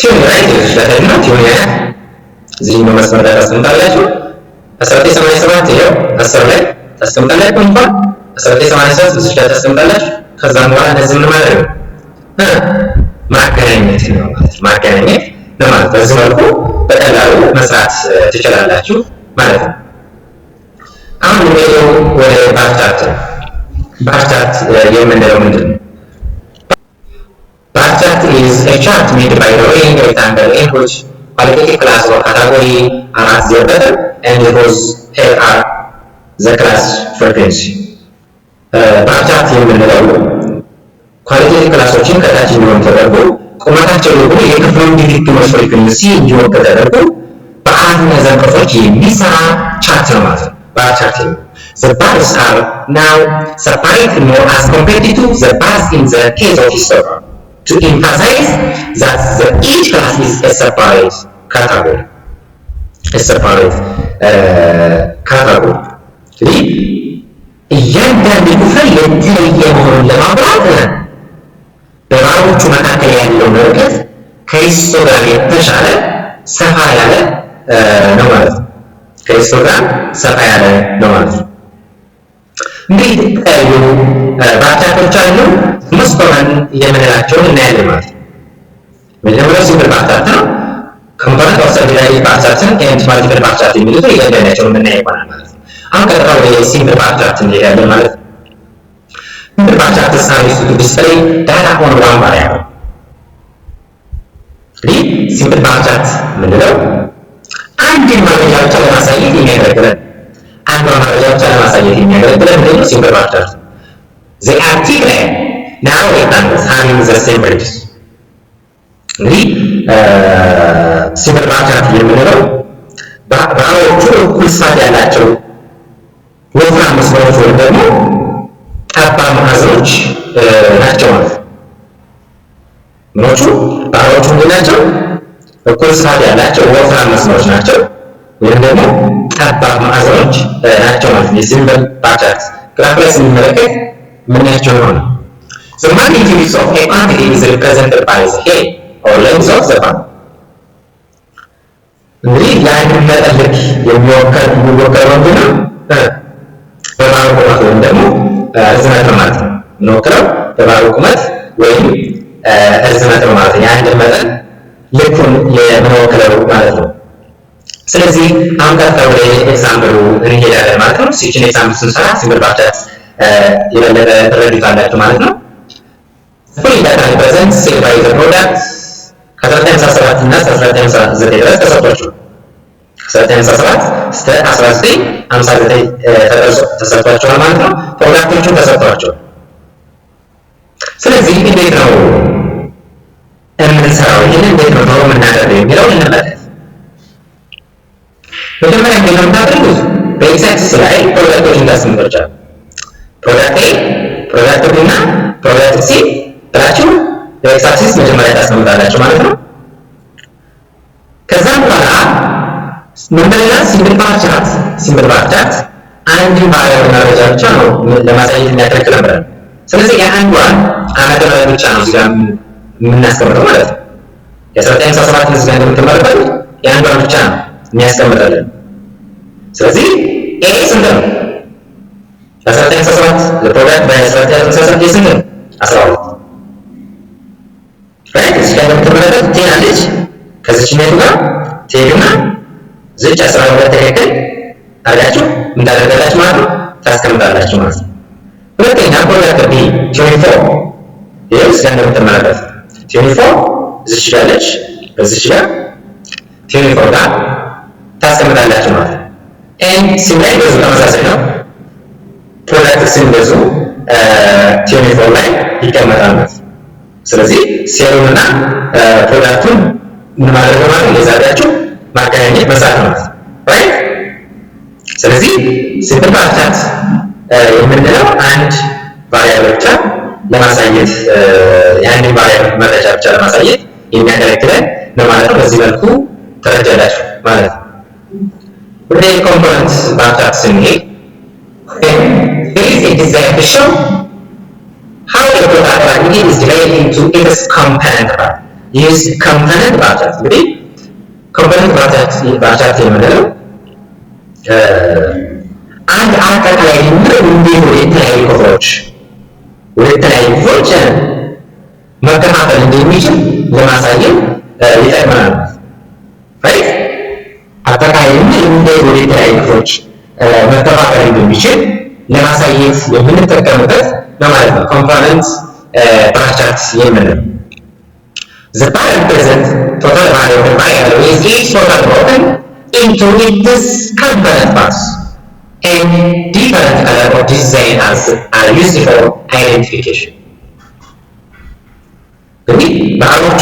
20, right? ይችላልና 20 እዚህኛው መስመር ላይ ታስቀምጣላችሁ። 1987 ይኸው 10 ላይ ታስቀምጣላችሁ። እንኳን 1983 እዚህ ላይ ታስቀምጣላችሁ። ከዛም በኋላ እነዚህ ምን ማድረግ ነው? ማገናኘት ነው ማለት ነው። ማገናኘት ነው ማለት። በዚህ መልኩ በቀላሉ መስራት ትችላላችሁ ማለት ነው። አሁን የምንሄደው ወደ bar chart ነው። Bar chart የምንለው ምንድን ነው? Bar chart is a chart made by drawing a rectangle in which qualitative class or category are at their bottom and whose head are the class frequency. Bar chart የምንለው qualitative class ኦችን ከታች እንዲሆን ተደርጎ ቁመታቸው ደግሞ የክፍሉን ድግግሞሽ frequency እንዲወክል ተደርጎ በአራት ማዕዘን ቅርጾች የሚሰራ chart ነው ማለት ነው። Bar chart ነው። The bars are now separated more as compared to the bars in the case of histogram to emphasize that the each class is a separate category. A separate category. እንግዲህ እያንዳንዱ ክፍል የተለየ መሆኑን ለማብራት በባሮቹ መካከል ያለውን ርቀት ከ histogram የተሻለ ሰፋ ያለ ነው ማለት ነው። ከ histogram ሰፋ ያለ ነው ማለት ነው። እንግዲህ የተለያዩ bar chart ኦች አሉ። Most common የምንላቸውን እናያለን ማለት ነው። መጀመሪያው simple bar chart ነው። Component or subdivided bar chart ን and multiple bar chart የሚሉትን እያንዳንዳቸውን የምናየው ይሆናል ማለት ነው። አሁን ቀጥታ ወደ simple bar chart እንሄዳለን ማለት ነው። Simple bar charts are used to display data on one variable። እንግዲህ simple bar chart የምንለው አንድን መረጃ ብቻ ለማሳየት የሚያገለግለን፣ አንዷን መረጃ ብቻ ለማሳየት የሚያገለግለን ምንድን ነው? Simple bar chart። They are thick line, narrow rectangles having the same width። እንግዲህ simple bar chart የምንለው ባሮቹ እኩል ስፋት ያላቸው ወፍራም መስመሮች ወይም ደግሞ ጠባብ ማዕዘኖች ናቸው ማለት ነው። ምኖቹ ባሮቹ ምንድን ናቸው? እኩል ስፋት ያላቸው ወፍራም መስመሮች ናቸው ወይም ደግሞ ጠባብ ማዕዘኖች ናቸው ማለት ነው። የ simple bar chart graph ላይ ስንመለከት ምናያቸው ይሆናል። The magnitude of a quantity is represented by the height or length of the bar። እንግዲህ የአንድን መጠን ልክ የሚወከለው ምንድን ነው? በባሩ ቁመት ወይም ደግሞ ርዝመት ነው ማለት ነው። የምንወክለው በባሩ ቁመት ወይም ርዝመት ነው ማለት ነው። የአንድን መጠን ልኩን የምንወክለው ማለት ነው። ስለዚህ አሁን ቀጥታ ወደ example ኡ እንሄዳለን ማለት ነው። ሲችን example ስንሰራ simple bar chart የበለጠ ትረዱታላችሁ ማለት ነው። Following data represents sale by the product ከ1957 እና 1959 ድረስ ተሰጥቷቸዋል። 1957 እስከ 1959 ተሰጥቷቸዋል ማለት ነው። Product ኦቹን ተሰጥቷቸዋል። ስለዚህ እንዴት ነው የምንሰራው? ይህን እንዴት ነው draw የምናደርገው የሚለውን እንመለከት። መጀመሪያ እንዴት ነው የምታደርጉት? በ x axis ላይ product ኦችን ታስቀምጣላችሁ። Product A፣ product B እና product C ብላችሁ በ x axis መጀመሪያ ታስቀምጣላችሁ ማለት ነው። ከዛም በኋላ ምን ብለናል? Simple bar chart፣ simple bar chart አንድን variable መረጃ ብቻ ነው ለማሳየት የሚያገለግለን ብለን፣ ስለዚህ የአንዷን ዓመተ ምህረት ብቻ ነው እዚህ ጋር የምናስቀምጠው ማለት ነው። የ1957 እዚህ ጋር እንደምትመለከቱት የአንዷን ብቻ ነው የሚያስቀምጥልን። ስለዚህ A ስንት ነው? 1957 ለ product በ1957 ስንት ነው? 12፣ right። እዚህ ጋር እንደምትመለከቱት 10 አለች። ከዚችኛቱ ጋር ትሄዱና ዝች 12 ትክክል አድርጋችሁ ምን ታደርጋላችሁ ማለት ነው? ታስቀምጣላችሁ ማለት ነው። ሁለተኛ product B 24፣ ይሄው እዚህ ጋር እንደምትመለከቱት 24 እዚች ጋር አለች። በዚች ጋር 24 ጋር ታስቀምጣላችሁ ማለት ነው። And C ላይ ብዙ ተመሳሳይ ነው። Product C እንደዚሁ 24 ላይ ይቀመጣል ማለት ነው። ስለዚህ sale ኡንና product ኡን ምን ማድረግ ነው ማለት ነው? የዛሬያችሁ ማገናኘት መስራት ነው ማለት ነው። Right። ስለዚህ simple bar chart የምንለው አንድ variable ብቻ ለማሳየት፣ የአንድን variable መረጃ ብቻ ለማሳየት የሚያገለግለን ነው ማለት ነው። በዚህ መልኩ ትረዳላችሁ ማለት ነው። ወደ component bar chart ስንሄድ፣ there is a desire to show how a total quantity is divided into its component part. Use component bar chart። እንግዲህ component bar chart የምንለው አንድ አጠቃላይ ድምር እንዴት ወደ የተለያዩ ክፍሎች መከፋፈል እንደሚችል ለማሳየት ይጠቅመናል። Right፣ አጠቃላይ ድምር እንዴት ወደ የተለያዩ ክፍሎች መከፋፈል እንደሚችል ለማሳየት የምንጠቀምበት ነው ማለት ነው። Component bar chart የምንለው The bar represent total value of the variable with each total broken into its component parts, and different color of design as are used for identification። እንግዲህ ባሮቹ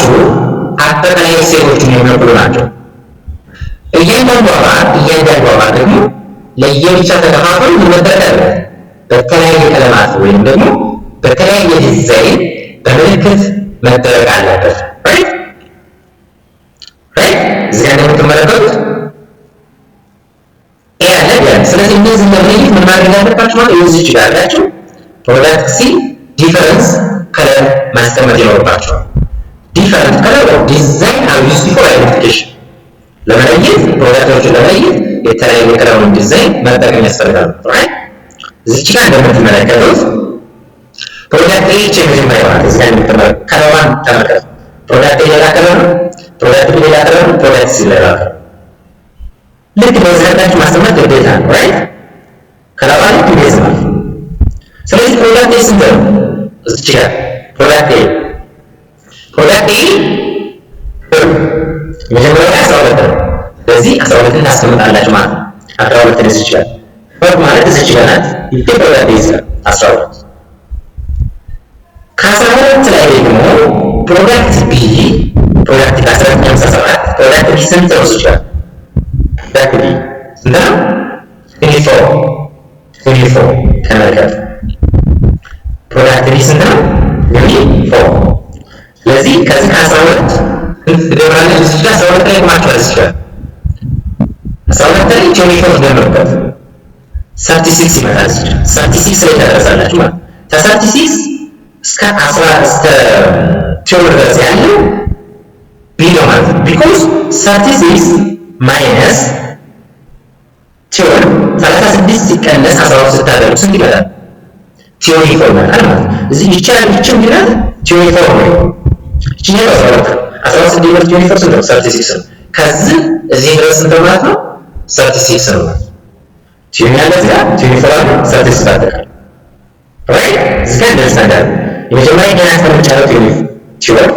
አጠቃላይ ሴሎችን የሚወክሉ ናቸው። እያንዳንዷ ባር ደግሞ ለየብቻ ተከፋፍሎ መደረግ አለበት። በተለያየ ቀለማት ወይም ደግሞ በተለያየ ዲዛይን በምልክት መደረግ አለበት። Right፣ እዚህ ጋር እንደምትመለከቱት A አለ፣ B አለ። ስለዚህ እነዚህ ለመለየት ምን ማድረግ አለባችሁ ማለት እዚህ ጋር አላችሁ product C difference color ማስቀመጥ ይኖርባቸዋል። Different color of design are used for identification። ለመለየት፣ product ኦችን ለመለየት የተለያየ color ኡን ዲዛይን መጠቀም ያስፈልጋል። Right፣ እዚች ጋር እንደምትመለከቱት product A የመጀመሪያው ናት። እዚህ ጋር እንደምትመለከቱት color ዋን ተመልከቱ። Product A ሌላ color ነው፣ product B ሌላ color ነው፣ product C ሌላ color። ልክ በዚህ አድርጋችሁ ማስቀመጥ ግዴታ ነው። Right፣ color ዋ ልክ እንደዚህ ማለት። ስለዚህ product A ስንት ነው? እዚች ጋር product A መጀመሪያው ላይ 12 ነው። ስለዚህ 12ን ታስቀምጣላችሁ ማለት ነው። 12 እዚህ ይችላል። ወር ማለት እዚህ ጋር ናት። ይሄ product A ይችላል 12። ከ12 ላይ ደግሞ product B፣ product ከ1957 product B ስንት ነው? እዚህ ጋር product B ስንት ነው? 24፣ 24። ተመልከቱ። Product B ስንት ነው? 24። ስለዚህ ከዚህ ከ12 ስንት ትደምራለች? እዚህ ጋር 12 ላይ ቆማችኋል። እዚህ ጋር 12 ላይ 24 ደምሩበት፣ 36 ይመጣል። እዚህ ጋር 36 ላይ ተደረሳላችሁ ማለት ከ36 እስከ 10 እስከ 12 ድረስ ያለው B ነው ማለት ነው። Because 36 minus 12፣ 36 ሲቀነስ 12 ስታደርጉ ስንት ይመጣል? 24 ይመጣል ማለት ነው። እዚህ ይቻላል። ይቺ ምንድናት? 24 ነው። ይችኛው 12 ነው። 12 ሲደመር 24 ስንት ነው? 36 ነው። ከዚህ እዚህ ድረስ ስንት ነው ማለት ነው? 36 ነው ማለት ነው። 20 ያለ እዚህ ጋር 24 አለ፣ 36 አጠቃላይ። Right፣ እዚህ ጋር እንደዚህ ነገር የመጀመሪያ ገና አስቀምጫለሁ 12፣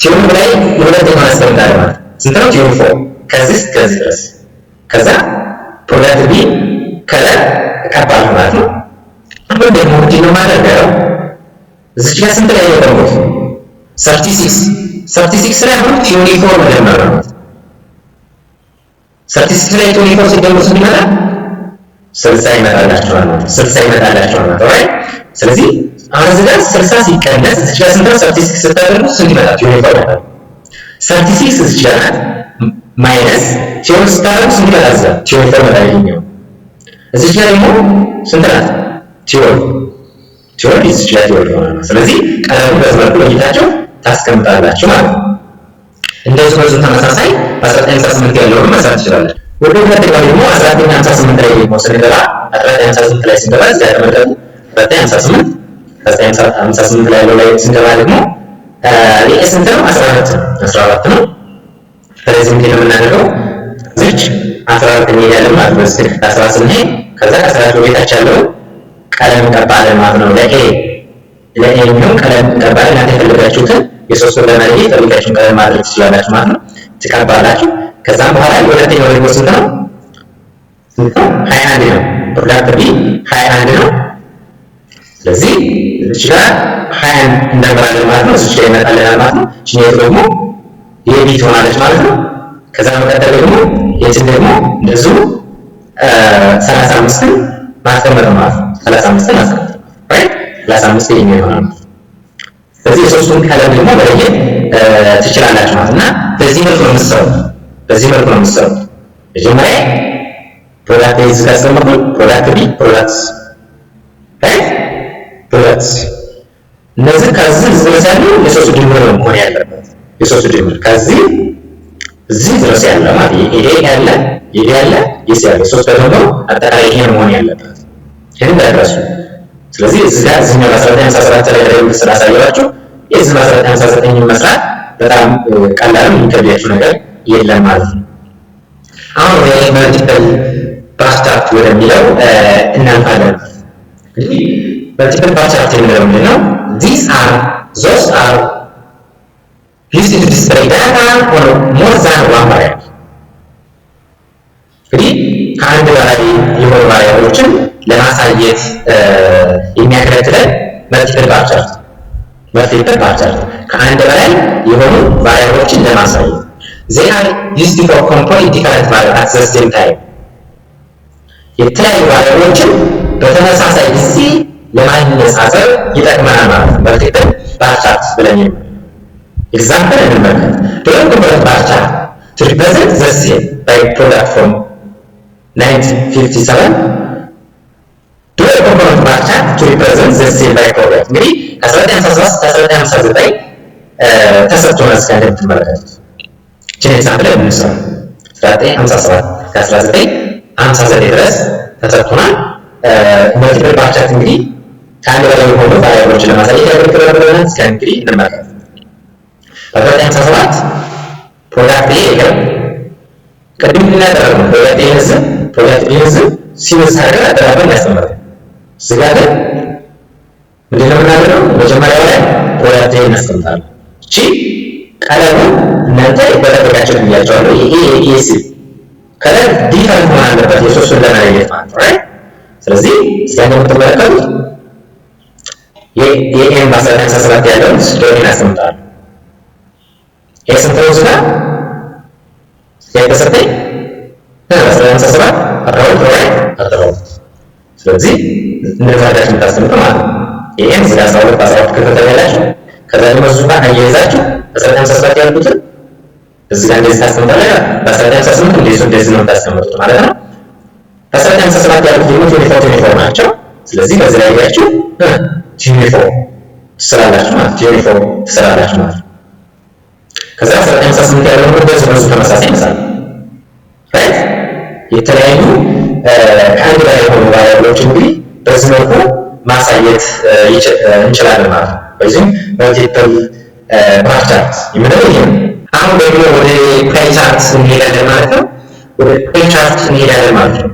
12 ላይ የሁለተኛውን አስቀምጣለሁ ማለት ስንት ነው? 24 ከዚህ እስከዚህ ድረስ። ከዛ product B color እቀባለሁ ማለት ነው። አሁን ደግሞ ምንድን ነው የማደርገው? እዚች ጋር ስንት ላይ ነው የቆምኩት? 36። 36 ላይ አሁን 24 መደመር ነው። 36 ላይ 24 ሲደመር ስንት ይመጣል? 60 ይመጣላችኋል ማለት ነው። 60 ይመጣላችኋል ማለት ነው። Right፣ ስለዚህ አሁን እዚህ ጋር 60 ሲቀነስ እዚህ ጋር ስንት ነው? 36 ስታደርጉ ስንት ይመጣል? 24 ይመጣል። 36 እዚህ ጋር ናት፣ minus 12 ስታደርጉ ስንት ይመጣል? እዚህ ጋር 24 ይመጣል። ይሄኛው እዚህ ጋር ደግሞ ስንት ናት? 12፣ 12 እዚህ ጋር 12 ይሆናል። ስለዚህ ቀለሙን በዚህ መልኩ ለይታችሁ ታስቀምጣላችሁ ማለት ነው። እንደዚሁ በዚሁ ተመሳሳይ በ1958 ያለውን መስራት ትችላላችሁ። ወደ ሁለተኛው ደግሞ 1958 ላይ ደግሞ ስንገባ፣ 1958 ላይ ስንገባ እዚህ ጋር ተመልከቱ። 1958፣ 1958 ላይ ያለው ላይ ስንገባ ደግሞ ይሄ ስንት ነው? 14 ነው። 14 ነው። ስለዚህ ምንድን ነው የምናደርገው? እዚች 14 እንሄዳለን ማለት ነው። በዚህ 14 ስንሄድ ከዛ ከ14 በታች ያለውን ቀለም እንቀባለን ማለት ነው። ለ A የሚሆን ቀለም እንቀባለን። እናንተ የፈለጋችሁትን የሶስቱን ለመለየት የፈለጋችሁን ቀለም ማድረግ ትችላላችሁ ማለት ነው። ትቀባላችሁ። ከዛም በኋላ የሁለተኛው ደግሞ ስንት ነው? ስንት ነው? 21 ነው። Product B 21 ነው። ስለዚህ እዚህ ጋር 21 እንደምራለን ማለት ነው። እዚህ ጋር ይመጣልናል ማለት ነው። ይችኛው ደግሞ የ B ትሆናለች ማለት ነው። ከዛ በመቀጠል ደግሞ የትን ደግሞ እንደዚሁ 35ን ማስቀመጥ ማለት ነው። 35ን ማስቀመጥ፣ right፣ 35 ይሄኛው ይሆናል ማለት ነው። ስለዚህ የሶስቱን ቀለም ደግሞ መለየት ትችላላችሁ ማለት እና በዚህ መልኩ ነው የምትሰሩት። በዚህ መልኩ ነው የምትሰሩት። መጀመሪያ product A እዚህ ጋር አስቀመጥኩኝ፣ product B፣ product፣ right፣ product C። እነዚህ ከዚህ እዚህ ድረስ ያለው የሶስቱ ድምር ነው መሆን ያለበት። የሶስቱ ድምር ከዚህ እዚህ ድረስ ያለ ማለት ይሄ ያለ፣ ይሄ ያለ፣ ይሄ ያለ ሶስት ተደምሮ አጠቃላይ ይሄ ነው መሆን ያለበት። ይሄን እንዳትረሱ። ስለዚህ እዚህ ጋር እዚህኛው በ1957 ላይ በደንብ ስላሳየኋችሁ የዚህ በ1959 መስራት በጣም ቀላል፣ የሚከብዳችሁ ነገር የለም ማለት ነው። አሁን ወደ multiple bar chart ወደሚለው እናልፋለን። እንግዲህ multiple bar chart የሚለው ምንድን ነው? These are those are used to display data on more than one variable። እንግዲህ ከአንድ በላይ የሆኑ variable ኦችን ለማሳየት የሚያገለግለን multiple bar chart፣ multiple bar chart ከአንድ በላይ የሆኑ variable ኦችን ለማሳየት። They are used for comparing different variables at the same time። የተለያዩ variable ኦችን በተመሳሳይ ጊዜ ለማነጻጸር ይጠቅመናል ማለት ነው። Multiple bar chart ብለን የምንለው example እንመልከት። Draw component bar chart to represent the sale by product from 1957። Draw component bar chart to represent the sale by product። እንግዲህ ከ1957 እስከ 1959 ተሰጥቶናል። እስከ እንደምትመለከቱት ይህችን example እንስራ። 1957 ከ1959 ድረስ ተሰጥቶናል። Multiple bar chart እንግዲህ ከአንድ በላይ የሆኑ variable ኦችን ለማሳየት ያገለግላል ብለናል። እስኪ እንግዲህ እንመልከት። በ1957 product A የለም። ቅድም እናደረግነው product A ን እዚህ፣ product B ን እዚህ ሲበዛ አድርገን አደራርበን ያስቀመጥነው። እዚህ ጋር ግን ምንድን ነው የምናደርገው? መጀመሪያው ላይ product A እናስቀምጣለን። እቺ ቀለሙ እናንተ በጠበቃቸው ብያቸዋለሁ። ይሄ የ A C color different መሆን አለበት የሶስቱን ለመለየት ማለት ነው። Right፣ ስለዚህ እዚህ ጋር እንደምትመለከቱት የ A ን በ1957 ያለውን ዶሚን አስቀምጣለሁ። ይሄ ስንት ነው? እዚህ ጋር የተሰጠኝ በ1957 12፣ right፣ 12። ስለዚህ እንደዛ አድርጋችሁ የምታስቀምጡ ማለት ነው። ይሄን እዚህ ጋር 12 በ12 ክፍል ታገኛላችሁ። ከዛ ደግሞ እዚሁ ጋር አያይዛችሁ በ1957 ያሉትን እዚህ ጋር እንደዚህ ታስቀምጣላችሁ። በ1958 እንደዚህ እንደዚህ ነው የምታስቀምጡት ማለት ነው። በ1957 ያሉት ደግሞ 24 24 ናቸው። ስለዚህ በዚህ ላይ ያያችሁ 24 ትስላላችሁ ማለት 24 ትስላላችሁ ማለት ነው። ከዛ 1958 ያለው ደግሞ በዚህ በዙ ተመሳሳይ ይመስላል። Right፣ የተለያዩ ከአንድ በላይ የሆኑ variable ኦች እንግዲህ በዚህ መልኩ ማሳየት እንችላለን ማለት ነው። በዚህም multiple bar chart የምንለው ይሄ ነው። አሁን ደግሞ ወደ pie chart እንሄዳለን ማለት ነው። ወደ pie chart እንሄዳለን ማለት ነው።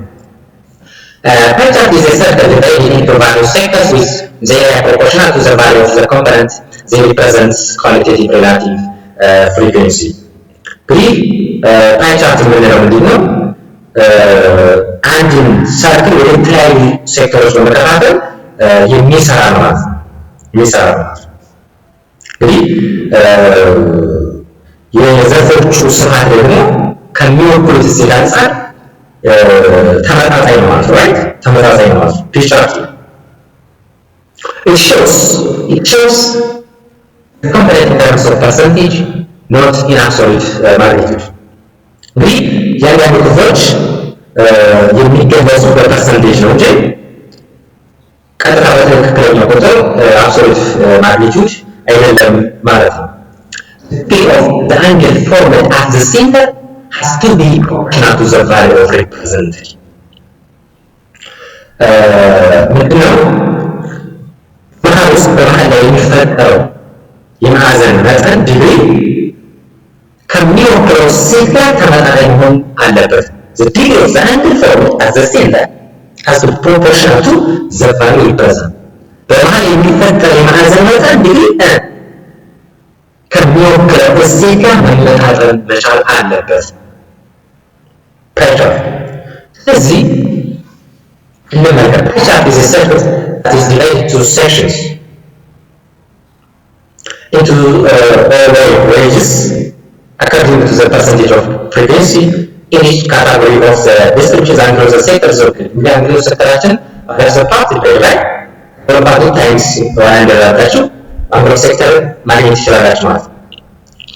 Pie chart is a circle divided into various sectors with the area proportional to the value of the component they represent qualitative relative frequency። እንግዲህ pie chart የምንለው ምንድን ነው? አንድን circle ወደ የተለያዩ ሴክተሮች በመከፋፈል የሚሰራ ነው ማለት ነው። የሚሰራ ነው ማለት ነው። እንግዲህ የዘርፎቹ ስፋት ደግሞ ከሚወክሉት እሴት አንጻር ተመጣጣኝ ነው ማለት ነው። Right፣ ተመጣጣኝ ነው ማለት ነው። Pie chart it shows the component in terms of percentage, not in absolute magnitude። እንግዲህ እያንዳንዱ ክፍሎች የሚገለጹ በ percentage ነው እንጂ ቀጥታ በትክክለኛ ቁጥር absolute magnitude አይደለም ማለት ነው። The of the angle formed at the center has to be proportional to the value of represented። ምንድነው? መሀል ውስጥ በመሀል ላይ የሚፈጠረው የማዕዘን መጠን ዲግሪ ከሚወክለው እሴት ጋር ተመጣጣኝ መሆን አለበት። The degree of the angle formed at the center has to be proportional to the value represented። በመሀል የሚፈጠር የማዕዘን መጠን ዲግሪ ከሚወክለው እሴት ጋር መመጣጠን መቻል አለበት። Pie chart፣ ስለዚህ እንመልከት። Pie chart is a circle that is divided into sections into all ranges according to the percentage of frequency in each category of the description angle of the sectors of እንግዲህ angle of sector ኣችን the part ላይ part ኡ times one እንደራዳችሁ angle of sector ማግኘት ትችላላችሁ ማለት ነው።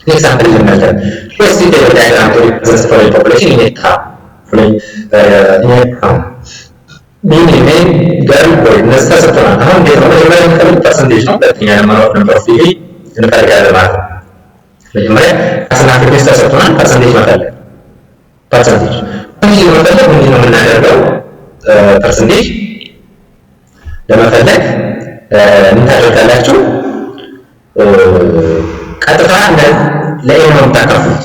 Example እንመልከት። First, table diagram to represent foreign population in a town. In a town. Men, men, girl, boy እነዚህ ተሰጥቶናል። አሁን እንዴት ነው? መጀመሪያ የምንፈልግ percentage ነው። ሁለተኛ number of degree እንፈልጋለን ማለት ነው። መጀመሪያ class ና frequency ተሰጥቶናል። Percentage መፈለግ፣ percentage ለመፈለግ ምንድን ነው የምናደርገው? Percentage ለመፈለግ ምን ታደርጋላችሁ? ቀጥታ ለ N ነው የምታካፍሉት።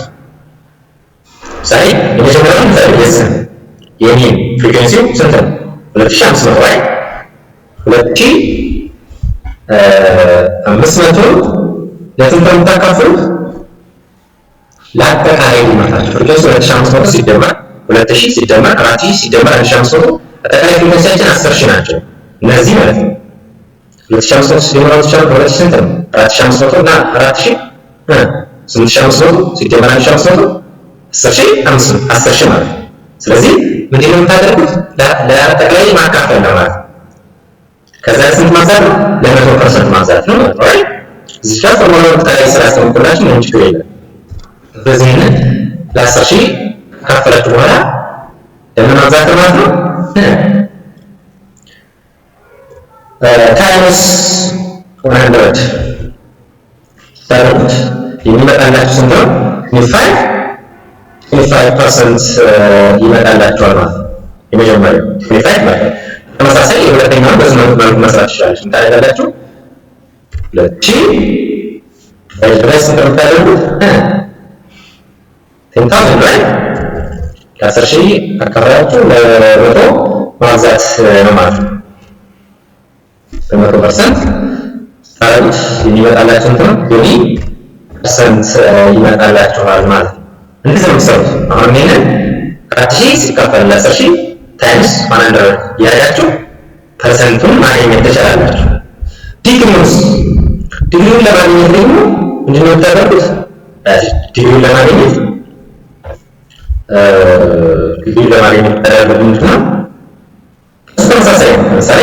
ምሳሌ የመጀመሪያውን እንፈልግ። የስም የ men frequency ው ስንት ነው? 2500 ላይ 2500 ለስንት ነው የምታካፍሉት? ለአጠቃላይ ድምርታቸው frequency 2500 ሲደመር 2000 ሲደመር 4000 ሲደመር 1500፣ አጠቃላይ frequency ያችን 10,000 ናቸው እነዚህ ማለት ነው። 2500 ሲደመር 2000 ስንት ነው? 4500 እና 4000 8500 ሲደመር 1500 10,000፣ 10,000 ማለት ነው። ስለዚህ ምንድን ነው የምታደርጉት? ለአጠቃላይ ማካፈል ነው ማለት ነው። ከዛ ስንት ማብዛት ነው? ለ100% ማብዛት ነው ማለት ነው። Right፣ እዚህ ጋር ፎርሙላውን ላይ ስላስቀምጥኩላችሁ ምንም ችግር የለም። በዚህ ለ10,000 ካፈላችሁ በኋላ ለምን ማብዛት ነው ማለት ነው? Times 100 ታደርጉት የሚመጣላችሁ ስንት ነው? 25 25% ይመጣላችኋል ማለት ነው። የመጀመሪያው 25 ማለት ነው። ተመሳሳይ የሁለተኛውን በዚህ መልኩ መስራት ትችላላችሁ። ታደርጋላችሁ 2000 በላይ ስንት ነው የምታደርጉት? 10,000, right? ለ10,000 አካፍላችሁ ለ100 ማብዛት ነው ማለት ነው። በ100% ስታደርጉት የሚመጣላችሁ እንትን 20% ይመጣላችኋል ማለት ነው። እንደዚህ ነው የምትሰሩት። አሁን ይሄንን 4000 ሲካፈል ለ10,000 times 100 እያደረጋችሁ percent ኡን ማግኘት ትችላላችሁ። ዲግሪውስ? ዲግሪውን ለማግኘት ደግሞ ምንድን ነው የምታደርጉት? ዲግሪውን ለማግኘት የምታደርጉት ምንድን ነው? እሱ ተመሳሳይ ነው። ለምሳሌ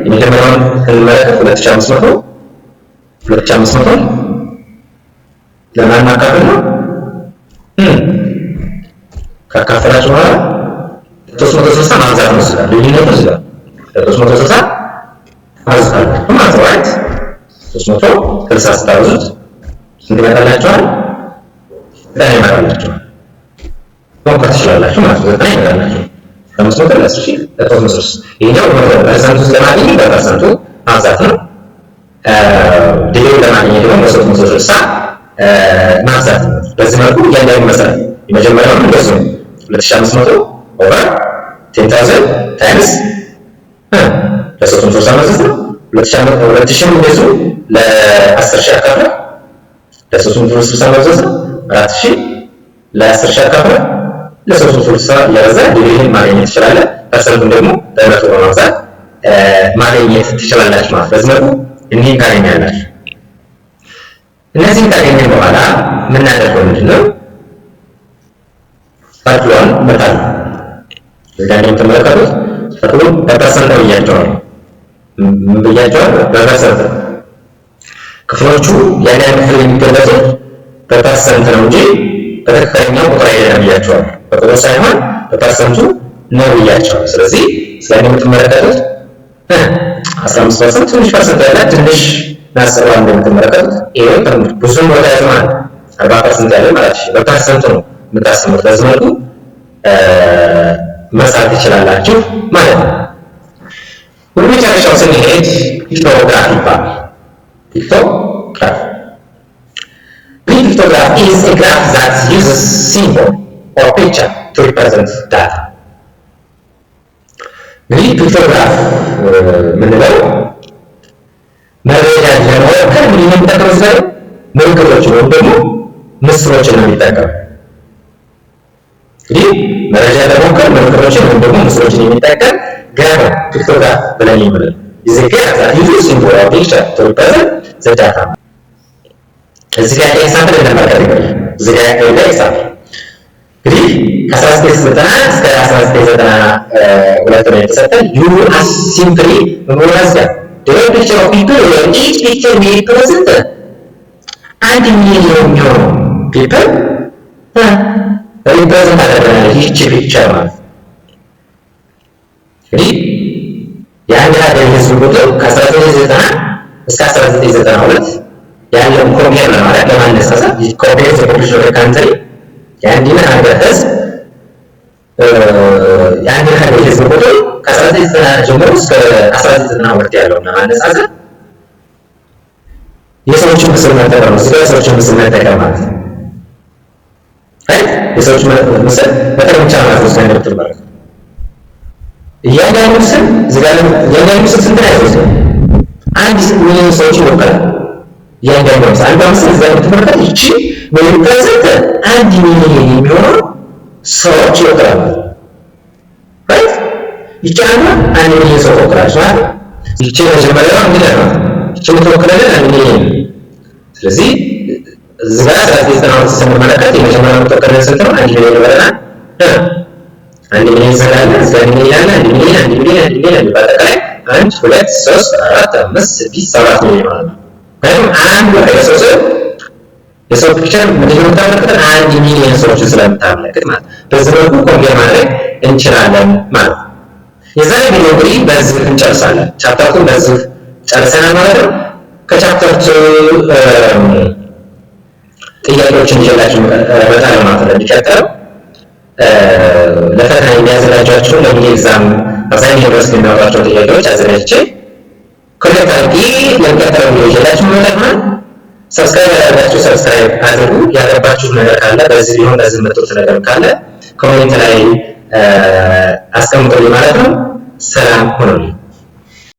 የመጀመሪያውን ስንመለከት 2500፣ 2500 ለማን ማካፈል ነው? ካካፈላችሁ በኋላ 360 ማብዛት ነው። እዚህ ልዩነቱ እዚህ ጋር 360 ታባዙታላችሁ ማለት ነው። Right፣ 360 ስታበዙት ስንት ይመጣላችኋል? 90 ይመጣላችኋል። መሞከር ትችላላችሁ ማለት ነው። 90 ይመጣላችኋል። 500 ለ10,000 ለ360። ይሄኛው percent ኡ ለማግኘት በ percent ኡ ማብዛት ነው። ዲግሪ ለማግኘት ደግሞ በ360 ማብዛት ነው። በዚህ መልኩ እያንዳንዱ መሰረት የመጀመሪያውን እንደዚሁ ነው። 2500 over 10,000 times ለ360 ማብዛት ነው። 2000 እንደዚሁ ለ10,000 አካፍለ ለ360 ማብዛት ነው። 4000 ለ10,000 አካፍለ ለ360 እያበዛ ዲግሪን ማግኘት ትችላለህ። Percent ኡን ደግሞ በ100 በማብዛት ማግኘት ትችላላችሁ ማለት። በዚህ መልኩ እኒህን ታገኛላችሁ። እነዚህን ካገኘን በኋላ የምናደርገው ምንድን ነው? Circle ኧን መጣል። እዚህ ጋር እንደምትመለከቱት circle ኡን በ percent ነው ብያቸዋለሁ። ምን ብያቸዋለሁ? በ percent ነው። ክፍሎቹ ያንዳንድ ክፍል የሚገለጹት በ percent ነው እንጂ በትክክለኛው ቁጥር አይደለም ብያቸዋለሁ። በቁጥር ሳይሆን በ percent ኡ ነው ብያቸዋለሁ። ስለዚህ ስለ እንደምትመለከቱት 15% ትንሽ percent ያለ ትንሽ ናስሯ እንደምትመለከቱት ይሄ ብዙም ቦታ ያዘ ማለት 40% ያለ ማለት ነው። በ percent ኡ ነው የምታስሙት። በዚህ መልኩ መስራት ትችላላችሁ ማለት ነው። ወደ መጨረሻው ስንሄድ pictograph ይባላል። Pictograph. Pictograph is a graph that uses symbol or picture to represent data. እንግዲህ pictograph የምንለው መረጃን ለመወከል ምን የሚጠቀም ስለ ምልክቶችን ወይም ደግሞ ምስሎችን ነው የሚጠቀም። እንግዲህ መረጃ ለመወከል ምልክቶችን ወይም ደግሞ ምስሎችን የሚጠቀም graph ነው pictograph ብለን የምንለው። Is a graph that uses symbol or picture to represent the data. እዚህ ጋር example እንመልከት። እንግዲህ እዚህ ጋር ያለ example እንግዲህ ከ1990 እስከ 1992 ነው የተሰጠን። You as simply memorize that draw picture of people where each picture may represent 1 ሚሊዮን የሚሆኑ people represent አደረገናል። ይህቺ picture ማለት እንግዲህ የአንድ ሀገር ህዝብ ቁጥር ከ1990 እስከ 1992 ያለውን compare ለማድረግ፣ ለማነጻጸር፣ compare the population of country፣ የአንድን ሀገር ህዝብ ቁጥር ከ1990 ጀምሮ እስከ 1992 ያለውን ለማነጻጸር የሰዎችን ምስል መጠቀም ነው። እዚህ ጋር የሰዎችን ምስል መጠቀም ማለት ነው። Right፣ የሰዎች ምስል መጠቀም ይቻላል ማለት ነው። እዚህ ጋር እንደምትመለከቱት እያንዳንዱ ምስል፣ እዚህ ጋር እያንዳንዱ ምስል ስንት ነው ያዘው? 1 ሚሊዮን ሰዎችን ይወክላል። እያንዳንዱ ምስል፣ አንዷ ምስል እዚህ ጋር እንደምትመለከቱት ይቺ represent 1 ሚሊዮን የሚሆኑ ሰዎች ይወክላል ማለት ነው። Right፣ ይቺ አንዷ 1 ሚሊዮን ሰው ትወክላለች ማለት ነው። ይቺ መጀመሪያዋ እንግዲህ ነው፣ ይቺ የምትወክለልን 1 ሚሊዮን። ስለዚህ እዚህ ጋር 1992 ስንመለከት የመጀመሪያው የምትወክለልን ስንት ነው? 1 ሚሊዮን ብለናል። 1 ሚሊዮን ስላለ እዚህ ጋር 1 ሚሊዮን አለ። 1 ሚሊዮን፣ 1 ሚሊዮን፣ 1 ሚሊዮን፣ አንድ፣ በአጠቃላይ አንድ፣ ሁለት፣ ሶስት፣ አራት፣ አምስት፣ ስድስት፣ 7 ሚሊዮን ማለት ነው። ምክንያቱም አንዱ የሰው ስዕል፣ የሰው picture ምንድን ነው የምታመለክተን? 1 ሚሊዮን ሰዎችን ስለምታመለክት ማለት ነው። በዚህ መልኩ compare ማድረግ እንችላለን ማለት ነው። የዛሬ ቪዲዮ እንግዲህ በዚህ እንጨርሳለን። Chapter two ን በዚህ ጨርሰናል ማለት ነው። ከ chapter two ጥያቄዎችን ይዤላችሁ እመጣለሁ ማለት ነው። የሚቀጥለው ለፈተና የሚያዘጋጇቸውን ለ mini exam አብዛኛው ዩኒቨርሲቲ የሚያወጧቸውን ጥያቄዎች አዘጋጅቼ collect አድርጌ ለሚቀጥለው ቪዲዮ ይዤላችሁ የምመጣ። Subscribe ያላደረጋችሁ subscribe አድርጉ። ያልገባችሁ ነገር ካለ፣ በዚህ ቢሆን በዚህ የምትሉት ነገር ካለ comment ላይ አስቀምጡልኝ ማለት ነው። ሰላም ሁኑልኝ።